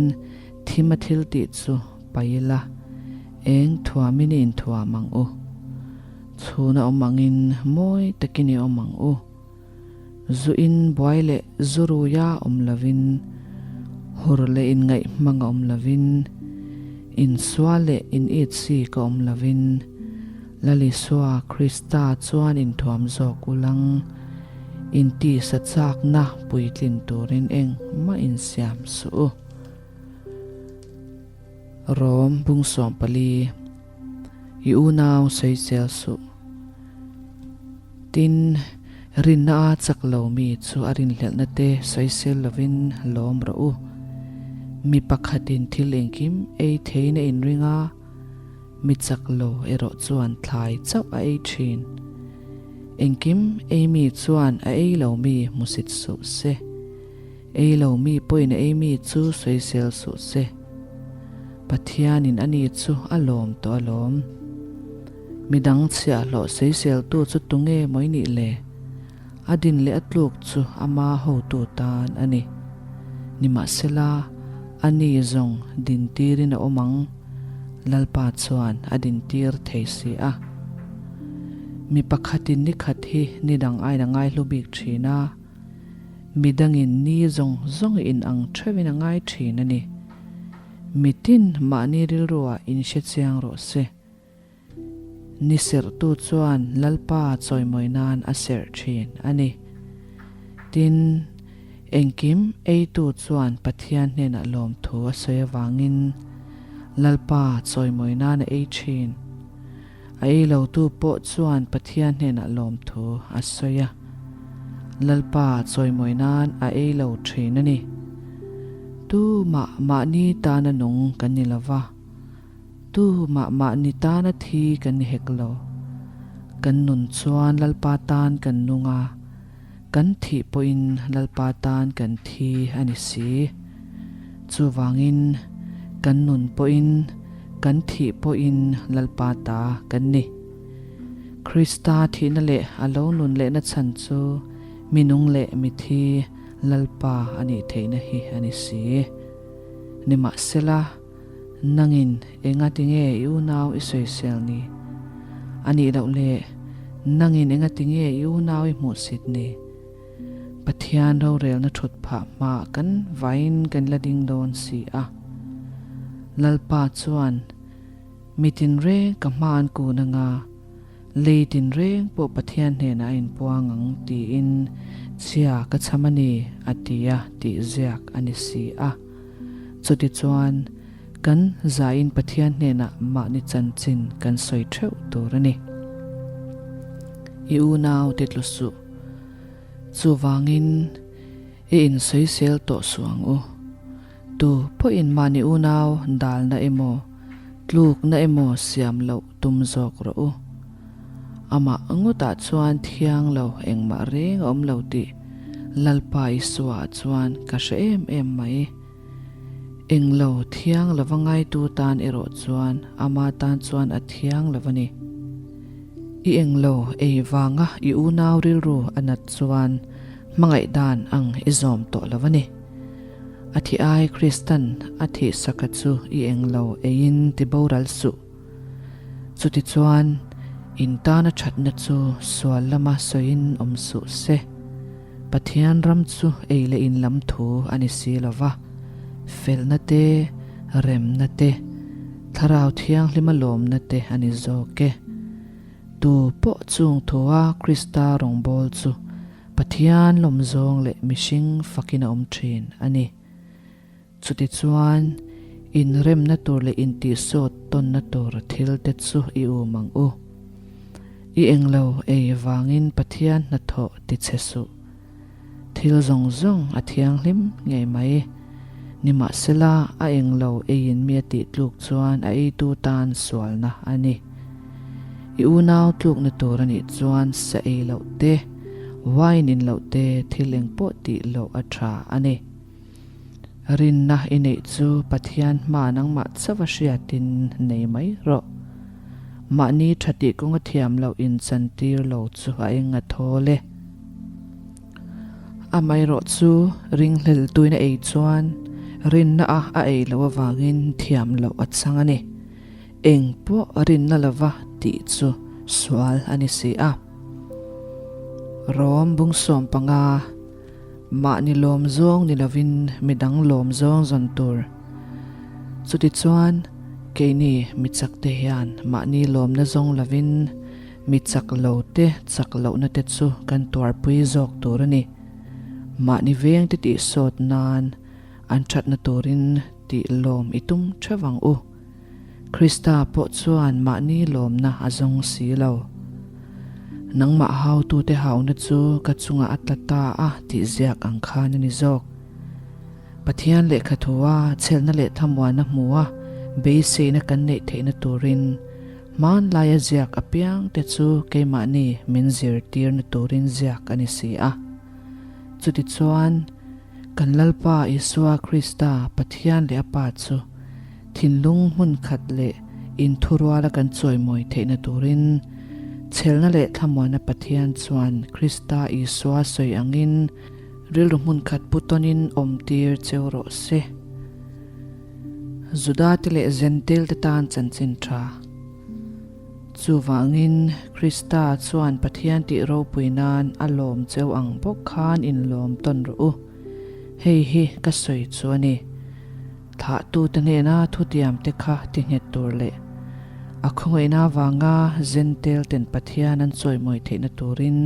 thim a thil tih chu pai ila, eng thuamin i inthuam ang u. Chhuna awm angin mawi takin i awm ang u. Zu in buai leh zu ruia awm lovin, hur leh inngaih hmang a awm lovin, insual leh in it si ka awm lovin, Lal Isua Krista chuan inthuam zawk ulang, intisa chakna puitlin turin engmah insiam suh u. Rom bung 14, I unau sawisel suh. Tin, rinna a chak lo mi chu a rinhlelhna te sawisel lovin lawm rawh u. Mi pakhatin thil engkim ei theiin a inring a, mi chak lo erawh chuan thlai chauh a ei thin. Engkim ei mi chuan a ei lo mi hmusit suh se. Ei lo mi pawhin a ei mi chu sawisel suh se. Pathianin ani chu a lawm tawh alawm. Midang chhiahhlawh sawiseltu chu tunge maw i nih le? A din leh a tluk chu ama hotu tan a ni. Nimahsela, ani zawng dintirin a awm ang, Lalpa chuan a dintir thei si a. Mi pakhatin ni khat hi ni dang aiin a ngaihlu bik thin a, mi dangin ni zawng zawng in ang theuhin a ngai thin a ni. Mitin mahni rilruah inhre chiang rawh se. Ni serhtu chuan Lalpa chawimawi nan a serh thin a ni. Tin, engkim eitu chuan Pathian hnenah lawmthu a sawi avangin Lalpa chawimawi nan a ei thin. A ei lotu pawh chuan Pathian hnenah lawmthu a sawi a, Lalpa chawimawi nan a ei lo thin a ni. Tu mah mahni tana nung kan ni lova. Tu mah mahni tana thi kan ni hek lo. Kan nun chuan Lalpa tan kan nung a, kan thih pawhin Lalpa tan kan thi a ni si. Chuvangin kan nun pawhin kan thih pawhin Lalpa ta kan ni. Krista thihna leh a lo nun lehna chhan chu mi nung leh mi thi Lalpa a nih theihna hi a ni si. Nimahsela, Nangin enga tinge i unau i sawisel ni? A nih loh le, nangin enga tinge i unau i hmuhsit ni? Pathian rorelna thut phah hma kan vain kan la ding dawn si a. Lalpa chuan, Mi tinreng ka hma an kun anga, lei tinreng pawh Pathian hnenah a inpuang ang tiin chhia ka chham a ni, a ti a tih ziak a ni si a. Chutichuan, kan zaiin Pathian hnenah mahni chanchin kan sawi theuh tur a ni. I unau te tlu suh. Chuvangin, i insawisel tawh suh ang u. Tu pawhin mahni unau dalna emaw, tlukna emaw siam loh tum zawk rawh u. Amah ngawtah chuan thiang lo engmah reng a awm lo tih Lalpa Isua chuan ka hre em em mai. Englo thiang lova ngaitu tan erawh chuan ama tan chuan a thiang lo a ni. I englo ei vanga i unau rilru a nat chuan hmangaih dan ang i zawm tawh lo a ni. A thi ai Kristan a thihsaka chu i englo eiin ti boral suh. Chutichuan, in tana thatna chu sual lama sawiin awm suh se. Pathian ram chu ei leh in lam thu a ni si lo va, felna te, remna te, Thlarau Thianghlima lawmna te a ni zawk e. Tu pawh chung thua Krista rawngbâwl chu Pathian lawmzawng leh mihring fakin a awm ṭhîn a ni. Chutichuan, inremna tur leh intihsawt tawnna tur thil te chu i um ang u. I englo ei vangin Pathian hnathawh ti che suh. Thil zawng zawng a thianghlim ngei mai. Nimahsela, a englo eiin mi a tih tluk chuan a eitu tan sualna a ni. I unau tlukna tur a nih chuan sa ei loh te, wine in loh te thil engpawh tih loh a tha a ni. Rinna i neih chu Pathian hma nangmah chauh a hriatin nei mai rawh. Mahni tha tih kawnga thiam loh inchantir lo chu a eng a thawl e. Amaherawh chu ringhlel tuina ei chuan rinna a a ei loh avangin thiam loh a chang a ni. Eng pawh rinna lova tih chu sual a ni si a. Rom bungsawm panga. Mahni lawm zawng ni lovin midang lawm zawng zawn tur. Chutichuan, keini mi chakte hian mahni lawmna zawng lovin mi chak lo te chak lohna te chu kan tuarpui zawk tur a ni. Mahni vengte tih sawt nan an thatna turin tih lawm i tum theuh ang u. Krista pawh chuan mahni lawmna a zawng si lo. Nangmah hautute hauna chu ka chungah a tla ta a tih ziak ang khan a ni zawk. Pathian lehkha thua chhelna leh thamuanna hmua beiseina kan neih theihna turin hmanlaia ziak apiangte chu keimahni min zirtirna turin ziak a ni si a. Chutichuan. Kan Lalpa Isua Krista Pathian leh a Pa chu thinlung hmun khat leh inthuruala kan chawimawi theihna turin chhelna leh thlamuanna Pathian chuan Krista Isua sawi angin rilru hmun khat pu tawnin awmtir cheu rawh se. Judate leh Jentail-te tan chanchin tha. Chuvangin, Krista chuan Pathian tih ropui nan a lawm cheu ang bawk khan inlawm tawn rawh u. Hei hi ka sawi chu a ni. Thlahtute hnena thutiamte kha ti nghet tur leh a khawngaihna avanga Jentail ten Pathian an chawimawi theihna turin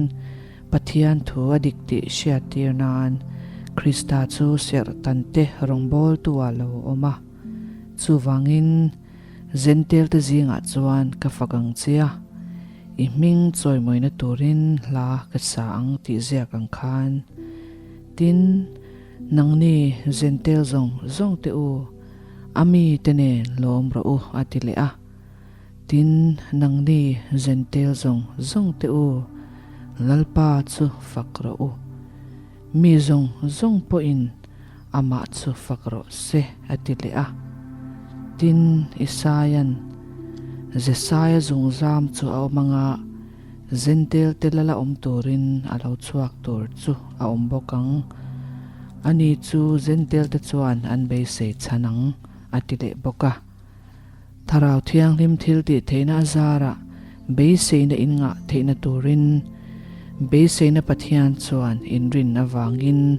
Pathian thu a dik tih hriattir nan Krista chu serh tante rawngbawltu ah lo awm a. Chuvangin, Jentail te zingah chuan ka fak ang che a, i hming chawimawina turin hla ka sa ang tih ziak ang khan. Tin, nangni Jentail zawng zawng te u, a mi te nen lawm rawh u a ti leh a. Tin, nangni Jentail zawng zawng te u, Lalpa chu fak rawh u. Mi zawng zawng pawhin Amah chu fak rawh se, a ti leh a. Tin, Isaia'n, Jesaia zungzam chu a awm anga, Jentail te lala awm turin a lo chhuak tur chu a awm bawk ang. Ani chu Jentail te chuan an beisei chhan ang, a ti leh bawk a. Thlarau Thianghlim thil tih theihna a zarah beiseina in ngah theihna turin beiseina Pathian chuan inrin avangin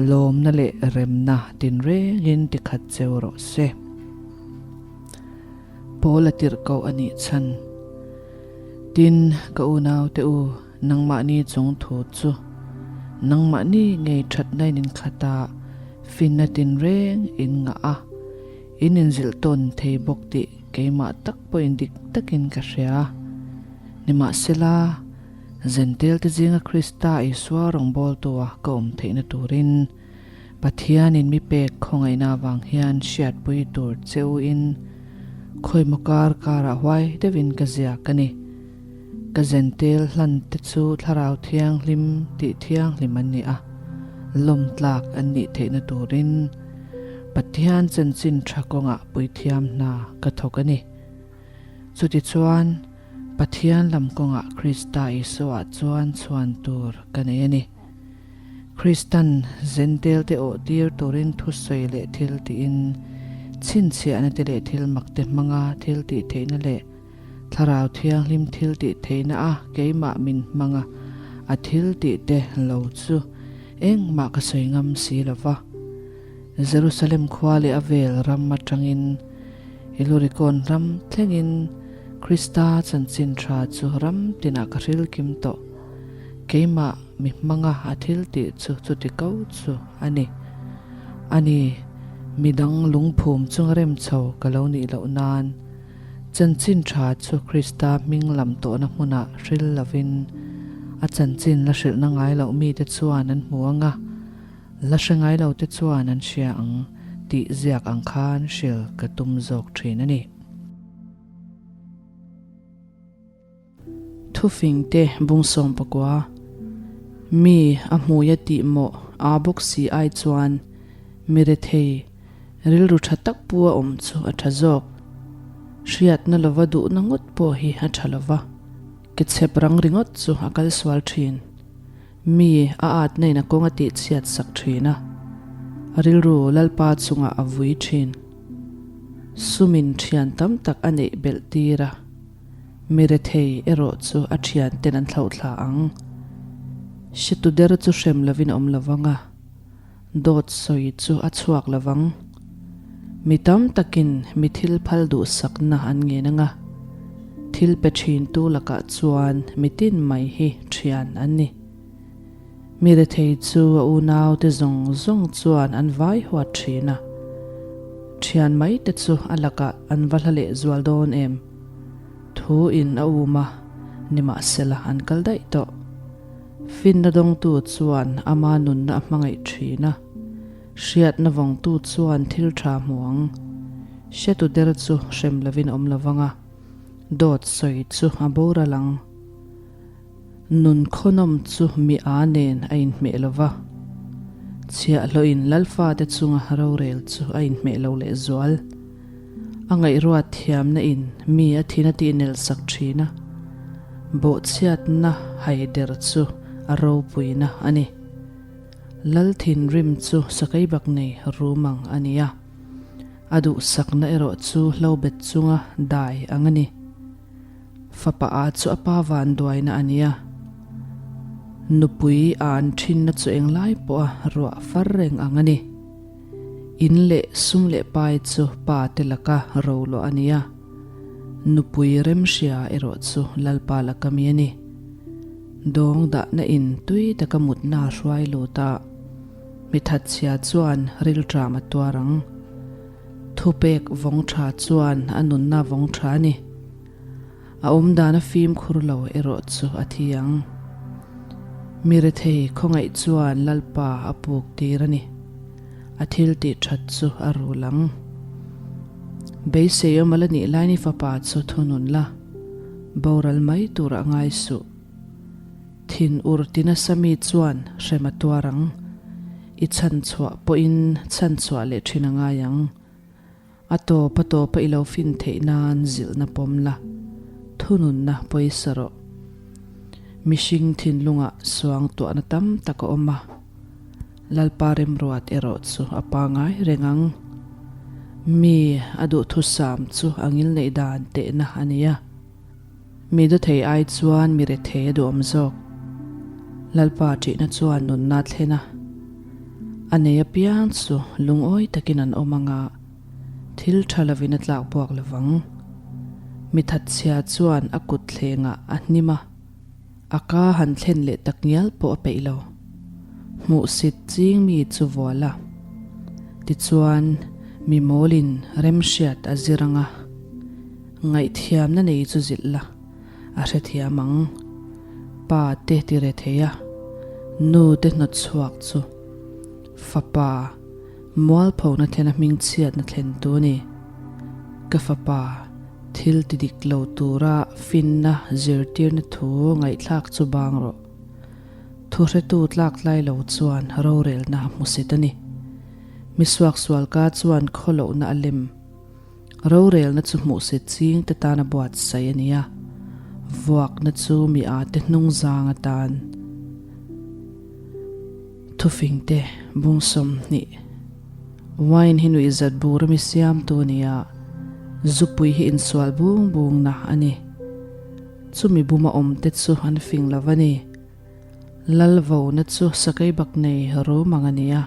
lawmna leh remna tinrengin tikhat cheu rawh se. Paul a tirh koh a nih chhan. Tin, ka unaute u, nangmahni chung thu chu nangmahni ngei thatna in inkhat a, finna tinreng in ngah a. In inzilh tawn thei bawk tih keimah tak pawhin dik takin ka hria. Nimahsela, Zentel te zinga Krista Isua rawngbawltua ka awm theihna turin Pathianin mi pek khawngaihna avang hian hriatpui tur che u in khawimaw kar karah huai deuhin ka ziak a ni. Ka Zentel hlan te chu Thlarau Thianghlim tih thianghlim an ni a, lawmtlak an nih theihna turin Pathian chanchin tha kawngah puithiam hna ka thawk a ni. Chutichuan, Pathian lam kawngah Krista Isuaah chuan chhuan tur ka nei a ni. Kristan Zentel te awh tir turin thusawi leh thil tiin, chhinchhiahna te leh thil mak te hmanga thil tih theihna leh Thlarau Thianghlim thil tih theihna a keimah min hmanga a thil tih te lo chu engmah ka sawi ngam si lo va. Jerusalem khua leh a vel ram atangin Ilurikawn ram thlengin Krista chanchin tha chu ram tinah ka hril kim tawh. Keimah mi hmanga a thil tih chu chuti ko chu a ni. Ani, midang lungphum chunga rem chho ka lo nih loh nan Chanchin tha chu Krista hming lam tawhna hmunah hril lovin a chanchin la hrilhna ngai loh mite chuan an hmu ang a, la hre ngai lote chuan an hria ang tih ziak ang khan hril ka tum zawk thin a ni. Thufingte bung 19 Mi a hmuia tih mawh aa bawk si ai chuan mi rethei rilru tha tak pu a awm chu a tha zawk. Hriatna lova duhna ngawt pawh hi a tha lova, ke chhep rang ringawt chu a kal sual thin. Mi a atna in a kawng a tih chhiat sak thin a, a rilru Lalpa chungah a vui thin. Sumin thian tam tak a neih belh tir a. Mi rethei erawh chu a thianten an thlauhthla ang. Hretu der chu hrem lovin a awm lo vang a, dawt sawi chu a chhuak lo vang. Mi tam takin mi thil phal duhsakna an ngen ang a, thil pe thintu lakah chuan mi tin mai hi thian an ni. Mi rethei chu a unaute zawng zawng chuan an vai huat thin a, thian mai te chu a lakah an va hla leh zual dawn em? Thu in a um a, nimahsela an kal daih tawh. Finna dawngtu chuan ama nunna a hmangaih thin a, hriatna vawngtu chuan thil tha hmu ang. Hretu der chu hrem lovin a awm lo vang a, dawt sawi chu a boral ang. Nun khawnawm chu mi a nen a inhmeh lo va. Chhiahhlawhin Lalfate chunga rorel chu a inhmeh lo lehzual. A ngaihruat thiamna in mi a thin a tihnel sak thin a, bawhchhiatna haider chu a ropuina a ni. Lal thinrim chu sakeibak nei rum ang a ni a, a duhsakna erawh chu hlobet chunga dai ang a ni. Fapa a chu a pa vanduaina a ni a, nupui a an thinna chu englai pawha ruah far reng ang a ni. In leh sum leh pai chu pa te laka roluah a ni a, nupui remhria erawh chu Lalpa laka mi a ni. Dawng dahna in tui taka mutna a hruai lut a, mi thatchhia chuan rilṭam a tuar ang. Thupek vawng tha chuan a nunna vawng tha a ni. A awmdan a fimkhur lo erawh chu a thi ang. Mi rethei khawngaih chuan Lalpa a puk tir a ni. A thil tih that chu a rul ang. Beisei awm a la nih lai ni fapa chu thunun la, boral mai tur a ngai suh. Thin ur ti nasa mi chuan hrem a tuar ang. I chhanchhuah pawhin chhanchhuah leh thin a ngai ang. A tawp a tawpa i lo fin theih nan zilhna pawm la, thununna pawisa rawh. Mihring thinlungah suangtuahna tam tak a awm a, Lalpa remruat erawh chu a pangai reng ang. Mi a duhthusam chu a ngilneih dan tehna a ni a. Mi dawthei ai chuan mi rethei a duhawm zawk. Lalpa ṭihna chuan nunna a thlen a, a nei apiang chu lungawi takin an awm ang a, thil ṭha lovin a tlak buak lo vang. Mi thatchhia chuan a kut thlengah a hnim a, a ka han thlen leh tak ngial pawh a peih lo. Hmuhsit ching mi chu vual a, tichuan mi mawlin remhriat a zir ang a. Ngaihthiamna nei chu zilh la, a hrethiam ang. Pa te ti re thei a, nu te hnawt chhuak chu fapa mualphona thlen a hmingchhiatna thlen tu a ni. Ka fapa thil ti dik lo tura finna zirtirna thu ngaihthlak chu bang rawh. Thuhretu tlak tlai lo chuan rorelna a hmusit a ni. Misuaksualka chuan khawlohna a lem. Rorelna chu hmuhsit ching te tan a buatsaih a ni a, vuakna chu mi a te hnung zang atan thufing te bung 20 Wine hi nuihzat bur a mi siamtu a ni a, zupui hi insual bung bungna a ni. Chumi buma awm te chu an fing lo a ni. Lalvona chu sakeibak nei rum ang a ni a,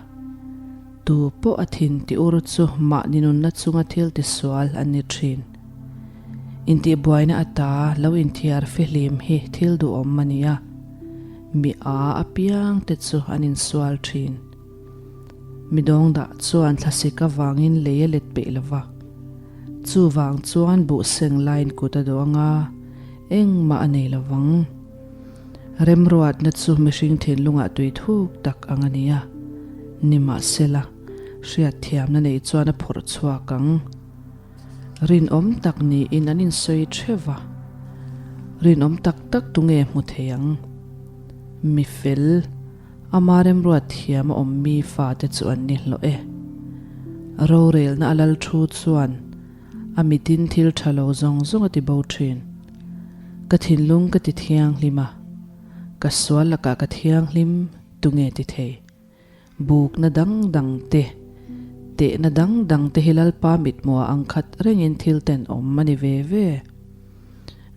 tu pawh a thin ti ur chu mahni nunna chunga thil tisual an ni thin. Intihbuaina ata lo inthiar fihlim hi thil duhawm a ni a, mi a apiang te chu an insual thin. Mi dawngdah chuan thlasik avangin lei a let peih lo va, chuvang chuan buhseng laiin kut a duh ang a, engmah a nei lo vang. Remruatna chu mihring thinlungah tui thuk tak ang a ni a, nimahsela, hriatthiamna nei chuan a phawrh chhuak ang. Rinawm tak niin an insawi theuh va, rinawm tak tak tunge hmu thei ang? Mi fel, ama remruat thiam a awm mi fate chu an ni hlawh e. Rorelna a lal thu chuan a mitin thil tha lo zawng zawng a ti bo thin. Ka thinlung ka ti thianghlim a, ka sual lakah ka thianghlim tunge ti thei? Bukna dang dang te, tehna dang dang te hi Lalpa mithmuha ang khat rengin thil tenawm a ni ve ve.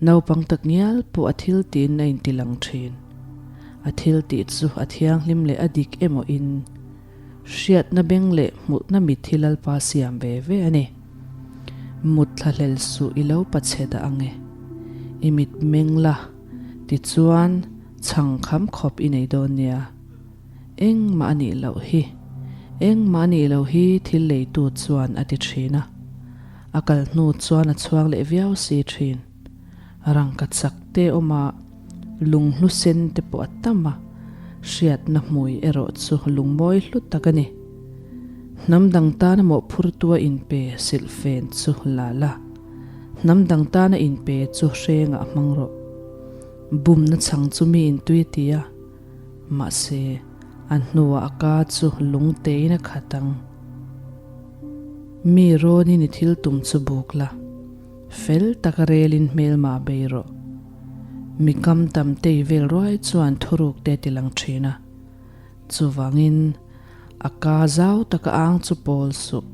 Naupang tak ngial pawh a thil tiin a inti lang thin. A thil tih chu a thianghlim leh a dik emaw in hriatna beng leh hmuhna mit hi Lalpa siam ve ve a ni. Mut thla hlel suh i lo pa chhe dah ang e. I mit meng la, tichuan chhang kham khawp i nei dawn nia. Engmah a nih loh hi. Engmah a nih loh hi thil leitu chuan a ti thin a. A kal hnu chuan a chhuak leh viau si thin. Rangka chak te awm a, lunghlu sen te pawh a tam a, hriatna hmui erawh chu lungmawi hlu tak a ni. Hnam dang tana mawhphurtua inpe silhfen chu la la, hnam dang tana inpe chu hrengah hmang rawh. Bumna chhang chu mi intui a ti a, mahse, A hnuah a ka chu lungtein a khat ang. Mi rawnin i thil tum chu buk la, fel taka relin hmelma bei rawh. Mi kam tam tei vel ruai chuan thuruk te ti lang thin a. Chuvangin a ka zau taka ang chu pawl suh.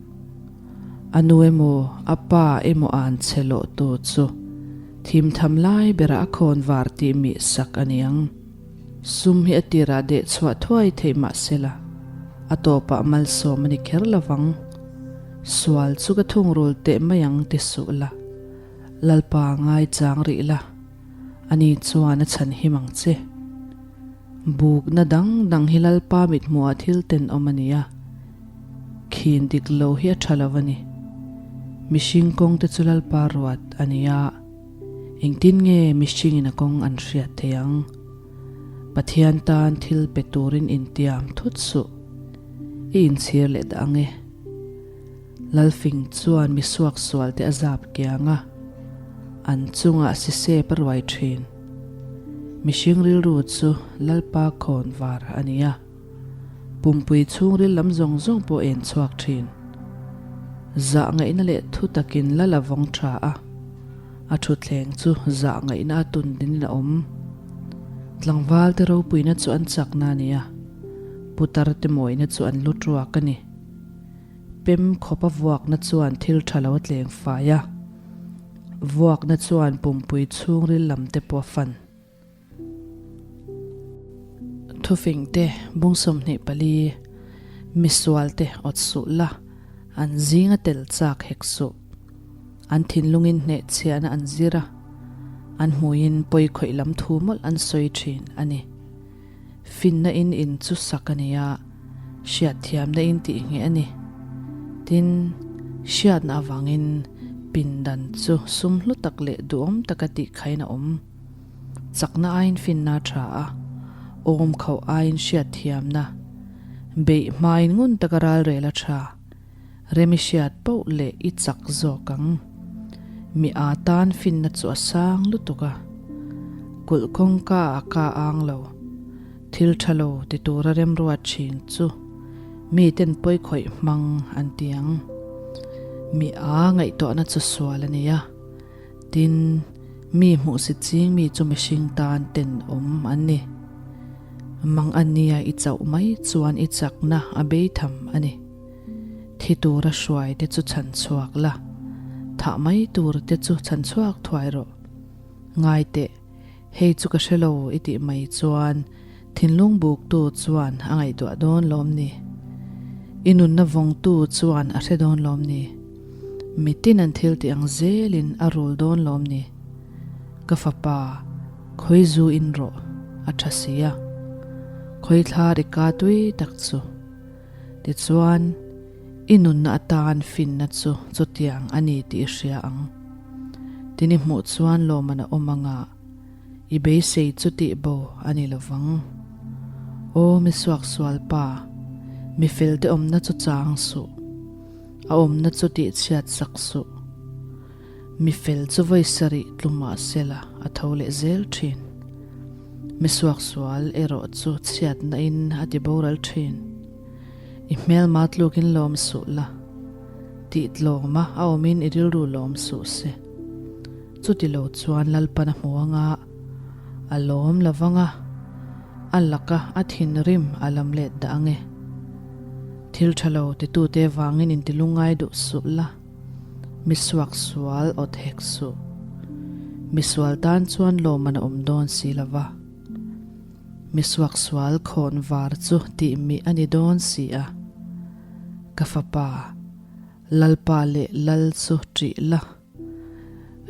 A nu emaw a pa emaw an che loh tu chu thim tham lai berah a khawn var tih mih sak a niang. Sum hi a tirah deh chhuah thuai theih mah sela, a tawpah malsawm a ni kher lovang. Sual chu ka thungrul teh mai ang ti suh la, Lalpa ngaichang rih la, ani chuan a chhan him ang che. Bukna dang dang hi Lalpa mithmuhah thil tenawm a ni a, khin dik lo hi a tha lo a ni. Mihring kawngte chu Lalpa ruat a ni a. Engtin nge mihringin a kawng an hriat thei ang? Pathian tan thil pe turin intiam thut suh. I inchhir leh dah ang e. Lalfing chuan mi suaksual te a zap kiang a, an chungah sisep a ruai thin. Mihring rilru chu Lalpa khawn var a ni a. Pumpui chhungril lam zawng zawng pawh en chhuak thin. Zah ngaihna leh thu takin la la vawng tha a, a thutthleng chu zah ngaihna a tun dinin a awm. Tlangval te ropuina chu an chakna a ni a, putar te mawina chu an lu tuak a ni. Pem khawpa vuakna chuan thil tha lo a tleng fai a, vuakna chuan pumpui chhungril lam te pawh a fan. Thufing te, bung 24, Misual te awt suh la, an zinga tel chak hek suh. An thinlungin hnehchhiahna an zir a, an hmuiin pawi khawih lam thu mawlh an sawi thin a ni. Finna in in chu sak a ni a, hriatthiamna in tih ngheh a ni. Tin, hriatna avangin pindan chu sum hlu tak leh duhawm taka tihkhain a awm. Chakna aiin finna a tha a, awm khauh aiin hriatthiamna, beih hmain ngun taka ralrel a tha, rem i hriat poh leh i chak zawk ang. Mi a tan finna chu a sang lutuk a, kulh kawngka a ka ang lo, thil tha lo ti tura remruat thin chu miten pawi khawih hmang an ti ang. Mi a ngaihtuahna chu sual a ni a. Tin, mi hmuhsit ching mi chu mihring tan tenawm an ni. Mang a nia i chauh mai chuan i chakna a bei tham a ni. Thi tura hruai te chu chhan chhuak la, thah mai tur te chu chhan chhuak thuai rawh. Ngai teh, hei chu ka hre lo i tih mai chuan thinlung buktu chuan a ngaihtuah dawn lawm ni? I nunna vawngtu chuan a hre dawn lawm ni? Mitin an thil tih ang zelin a rul dawn lawm ni? Ka fapa, khawi zu in rawh, a tha si a. Khawi thla ri ka tui tak chu. Tichuan, i nunna atan finna chu chutiang a ni tih i hria ang. Tin i hmuh chuan lawmman a awm anga i beisei chu tih bo a ni lovang. Aw mi suaksual pa, mi felte awmna chu chang suh. A awmna chu tihchhiat sak suh. Mi fel chu vawi sarih tlu mah sela a tho leh zel thin. Mi suaksual erawh chu chhiatna in a ti boral thin. I hmelma tlukin lawm suh la, tih tlawma a awmin i rilru lawm suh se. Chuti lo chuan Lalpan a hmu anga, a lawm lovang a, a laka a thinrim a lam let dah ang e. Thil tha lo titute vangin intilungngai duh suh la, mi suaksual awt hek suh. Mi sual tan chuan lawmman a awm dawn si lo va, mi suaksual khawn var chu tih mih a ni dawn si a. Ka fapa, Lalpa leh Lal chu ṭih la.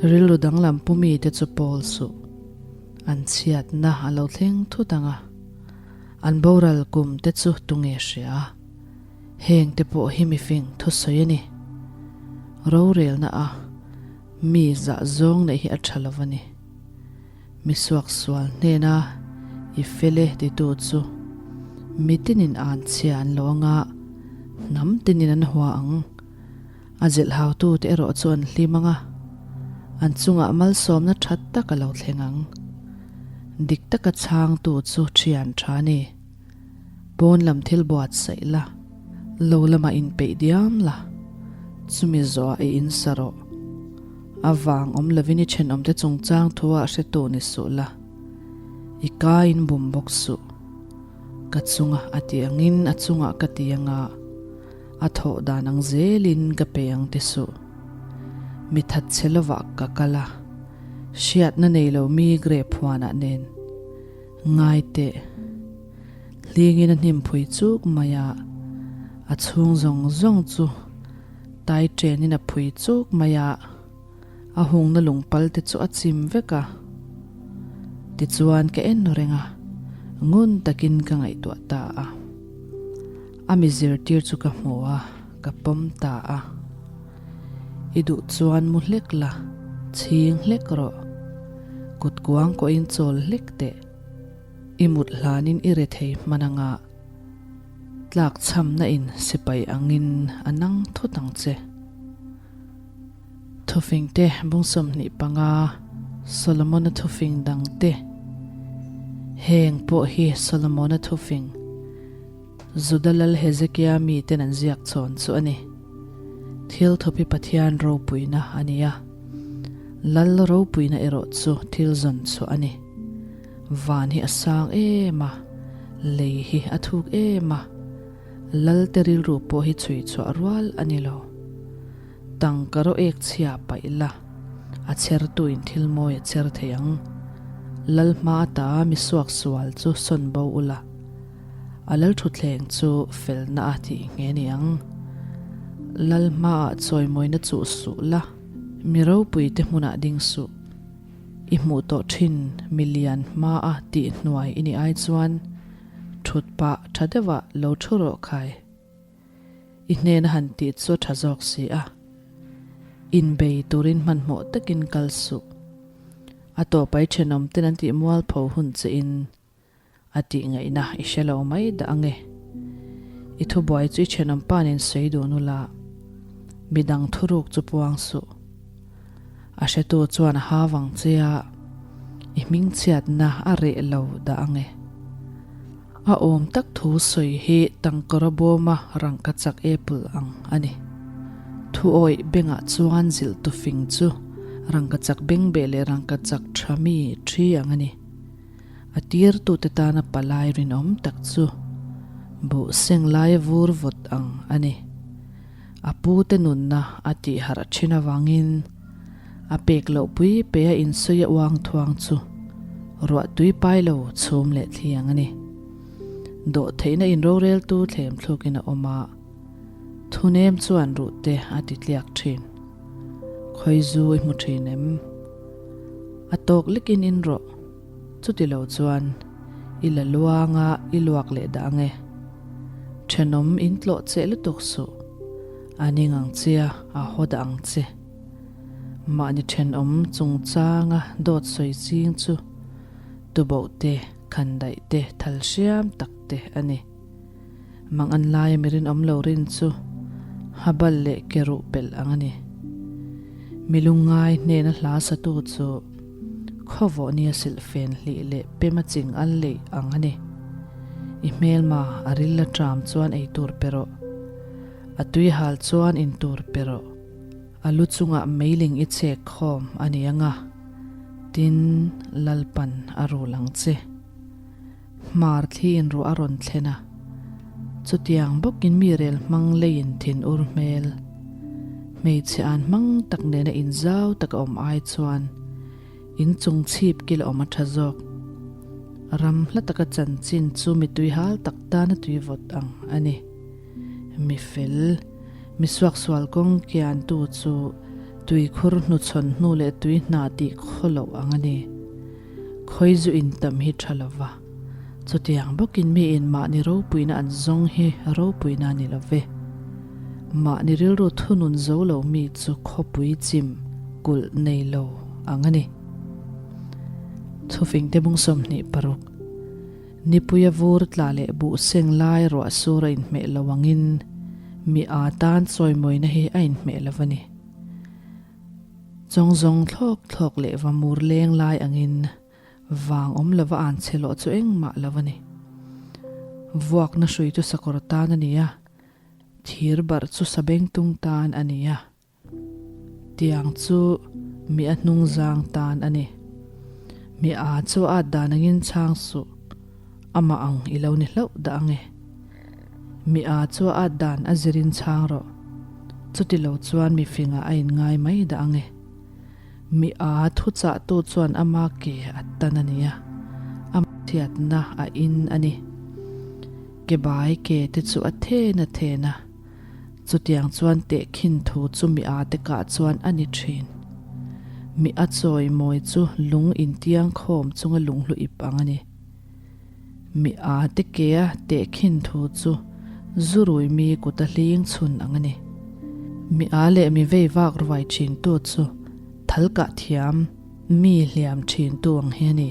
Rilru danglam pu mite chu pawl suh. An chhiatna a lo thleng thut ang a, an boral kum te chu tunge hria? Heng te pawh hi mifing thusawi a ni. Rorelna a mi zah zawng neih hi a tha lo a ni. Mi suaksual hnena i fel e titu chu mitinin an chhia an lo ang a, hnam tinin an hua ang. A zilhhautute erawh chu an hlim ang a, an chungah malsawmna that tak a lo thleng ang. Dik taka chhangtu chu thian tha a ni. Pawn lam thil buatsaih la, lo lamah inpeih diam la, chumi zawhah i insa rawh. A vang awm lovin i thenawmte chungchang thuah hre tu ni suh la, i kaiin bum bawk suh. Ka chunga a ti angin a chungah ka ti anga a thawh dan ang zelin ka pe ang ti suh. Mi that che lovah ka kal a, hriatna nei lo mi grape huanah nen ngai teh. Hlingin a hnim phui chuk mai a, a chhung zawng zawng chu tai ṭenin a phui chuk mai a, a hungna lungpal te chu a chim vek a. Tichuan ka en reng a, ngun takin ka ngaihtuah ta a. A mi zirtir chu ka hmu a, ka pawm ta a. I duh chuan mu hlek la, chhing hlek rawh. Kut kuang kawhin chawl hlek teh. I mut hlanin i re thei hman anga tlak chhamna in sipai angin a nang thut ang che. Thufing te bung 25 Solomona thufing dang te Heng pawh hi Solomona thufing Juda lal Hezekia mi ten an ziak chhawn chu a ni. Thil thupi Pathian ropuina a ni a, lal ropuina erawh chu thil zawn chhuah a ni. Van hi a sang em a, lei hi a thuk em a, Lalte rilru pawh hi chhui chhuah rual a ni lo. Tangka rawh ek chhia paih la, a chhertuin thil mawi a chher thei ang. Lal hma ata mi suak sual chu sawn bo ula, a lal thutthleng chu felna a tih nghe ni ang. Lal hmaah chawimawina chuh suh la, mi ropuite hmunah ding suh. I hmuh tawh thin milian hmaa tih hnuai i nih ai chuan, Thut pah tha deuhah lo thu rawh khai. I hnena han tih chu a tha zawk si a. Inbei turin hmanhmawh takin kal suh. A tawpai thenawm ten an tih mualpho hun che in a tih ngaihna i hre lo mai dah ange. I thubuai chu i thenawm pa nen sawi dun ula, midang thuruk chu puang suh. A hretu chuan a hau ang che a, i hmingchhiatna a reh lo dah ang e. A awm tak thu sawi hi tangkawra bawma rangka chak apple ang a ni. Thu awih bengah chuan zilh tu fing chu rangka chak bengbeh leh rangka chak tha mi thi ang a ni. A tirtute tana palai rinawm tak chu buh seng laia vur vawt ang a ni. A pute nunna a tih harh thin avangin a pek loh pui pe a insawi a uang thuang chu ruah tui pai lo chhum leh thliang a ni. Dawh theihna in roreltu thlem thlukin a awm a, thunem chuan ruh te a ti tliak thin. Khawi zu i hmu thin em? A tawk lekin in rawh. Chuti lo chuan i la luanga i luak leh dah ange. Thenawm in tlawh cheh lutuk suh. A ning ang chia a haw dah ang che. Mahni thenawm chungchanga dawt sawi ching chu tuboh te, khandaih te, thal hriam tak te a ni. Mang an laia mi rinawm lo rin chu habal leh ke ruh pelh ang a ni. Mi lungngai hnena hla satu chu khawvawh nia silh fen hlih leh pema ching al leih ang a ni. I hmelma a ril a ṭam chuan ei tur pe rawh. A tui hal chuan in tur pe rawh. A lu chungah meiling i chek khawm a ni ang a, tin Lalpan a rul ang che. Hmar thli in ruah a rawn thlen a, chutiang bawkin mi rel hmang leiin thin ur hmel. Hmeichhe an hmang tak nena inzau tak a awm ai chuan in chung chhip kil a awm a tha zawk. Ram hla taka chanchin chu mi tuihal tak tana tui vawt ang a ni. Mi fel, mi suaksual kawng kiantu chu tuikhur hnuchhawn hnu leh tui hna tih khaw loh ang a ni. Khawi zu in tam hi tha lo va, chutiang bawkin mi in mahni ropuina an zawng hi ropuina a ni lo ve. Mahni rilru thunun zo lo mi chu khawpui chim kulh nei lo ang a ni. Thufingte bung 26, Nipuia vur tla leh buh seng lai ruah sur a inhmeh lo angin mi aa tan chawimawina hi a inhmeh lo a ni. Chawng zawng thlawk thlawk leh va mur leng lai angin vang awm lova an che lawh chu engmah lo a ni. Vuakna hrui chu sakawr tan a ni a, thir barh chu sabengtung tan a ni a. Tiang chu mi a hnungzang tan a ni. Mi a chu a at dan angin chhang suh, amah ang i lo ni hlauh dah ang e. Mi a chu a at dan a zirin chhang rawh, chuti lo chuan mi fingah a inngai mai dah ang e. Mi a thuchahtu chuan ama ke a tan a nia, a chhiatna a in a ni. Ke bai ke te chu a then a then a, chutiang chuan tehkhin thu chu mi a te kah chuan a ni thin. Mi a chawi mawi chu lung intiang khawm chunga lunghlu ip ang a ni. Mi a te ke a tehkhin thu chu zurui mi kut a hling chhun ang a ni. Mi a leh mi vei vak ruai thin tu chu thal kah thiam mi hliam thin tu ang hi a ni.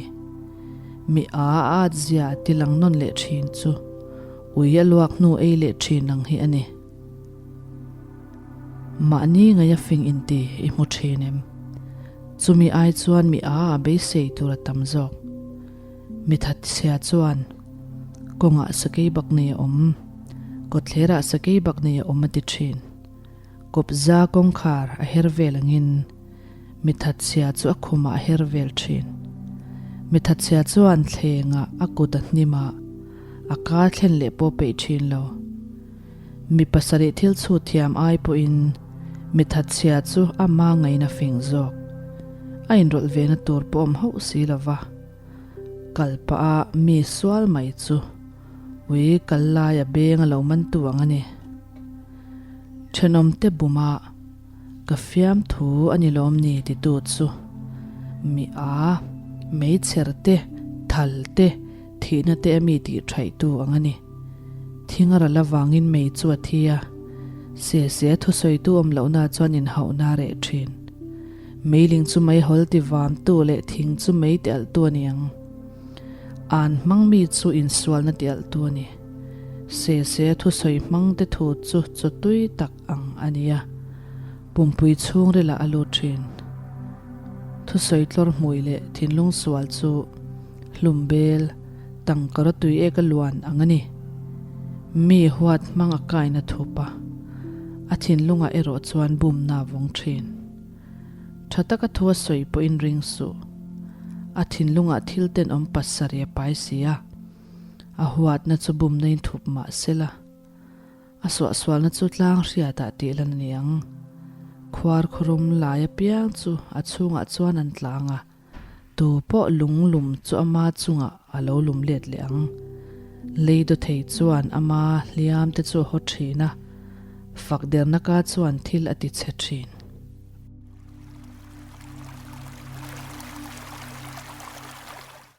Mi a at zia ti lang nawn leh thin chu ui a luak hnu ei leh thin ang hi a ni. Mahni ngaia fing inti i hmu thin em? Chumi ai chuan mi a a beisei tur a tam zawk. Mi thatchhia chuan kawngah sakei bak nei a awm, kawtthlerah sakei bak nei a awm a ti thin. Kawpza kawngkhar a her vel angin mi thatchhia chu a khumah a her vel thin. Mi thatchhia chuan thlengah a kut a hnim a, a ka thlen leh pawh peih thin lo. Mi pasarih thil chhut thiam ai pawhin mi thatchhia chu ama ngaina fing zawk. A inrawlh vena tur pawh awm hauh si lo va. Kal pah a mi sual mai chu ui kal lai a beng a lo man tu ang a ni. Thenawm te bum a ka fiam thu a ni lawm ni ti tu chu mi a meichher te thal te thihna te a mi tih thaih tu ang a ni. Thing a ral avangin mei chu a thi a, se se thusawi tu awm lohna chuan inhauhna a reh thin. Meiling chu meihawl ti vamtu leh thing chu mei ti alhtu a ni ang. An hmang mi chu insualna ti alhtu a ni. Se se thusawi hmang te thu chu chaw tui tak ang a ni a, pumpui chhungrilah a lut thin. Thusawi tlawr hmui leh thinlung sual chu hlum bel tangkara tui ek a luan ang a ni. Mi huat hmang a kaina thup a, a thinlungah erawh chuan bumna a vawng thin. Tha taka thu a sawi pawhin ring suh. A thinlungah thil tenawm pasarih a pai si a, a huatna chu bumna in thup mah sela, a suahsualna chu tlang hriatah tih lan a ni ang. Khuar khurum lai apiang chu a chhungah chuan an tlang a, tu pawh lung lum chu ama chungah a lo lum let leh ang. Lei dawthei chuan ama hliam te chu a haw thin a, fak derna ka chuan thil a ti chhe thin.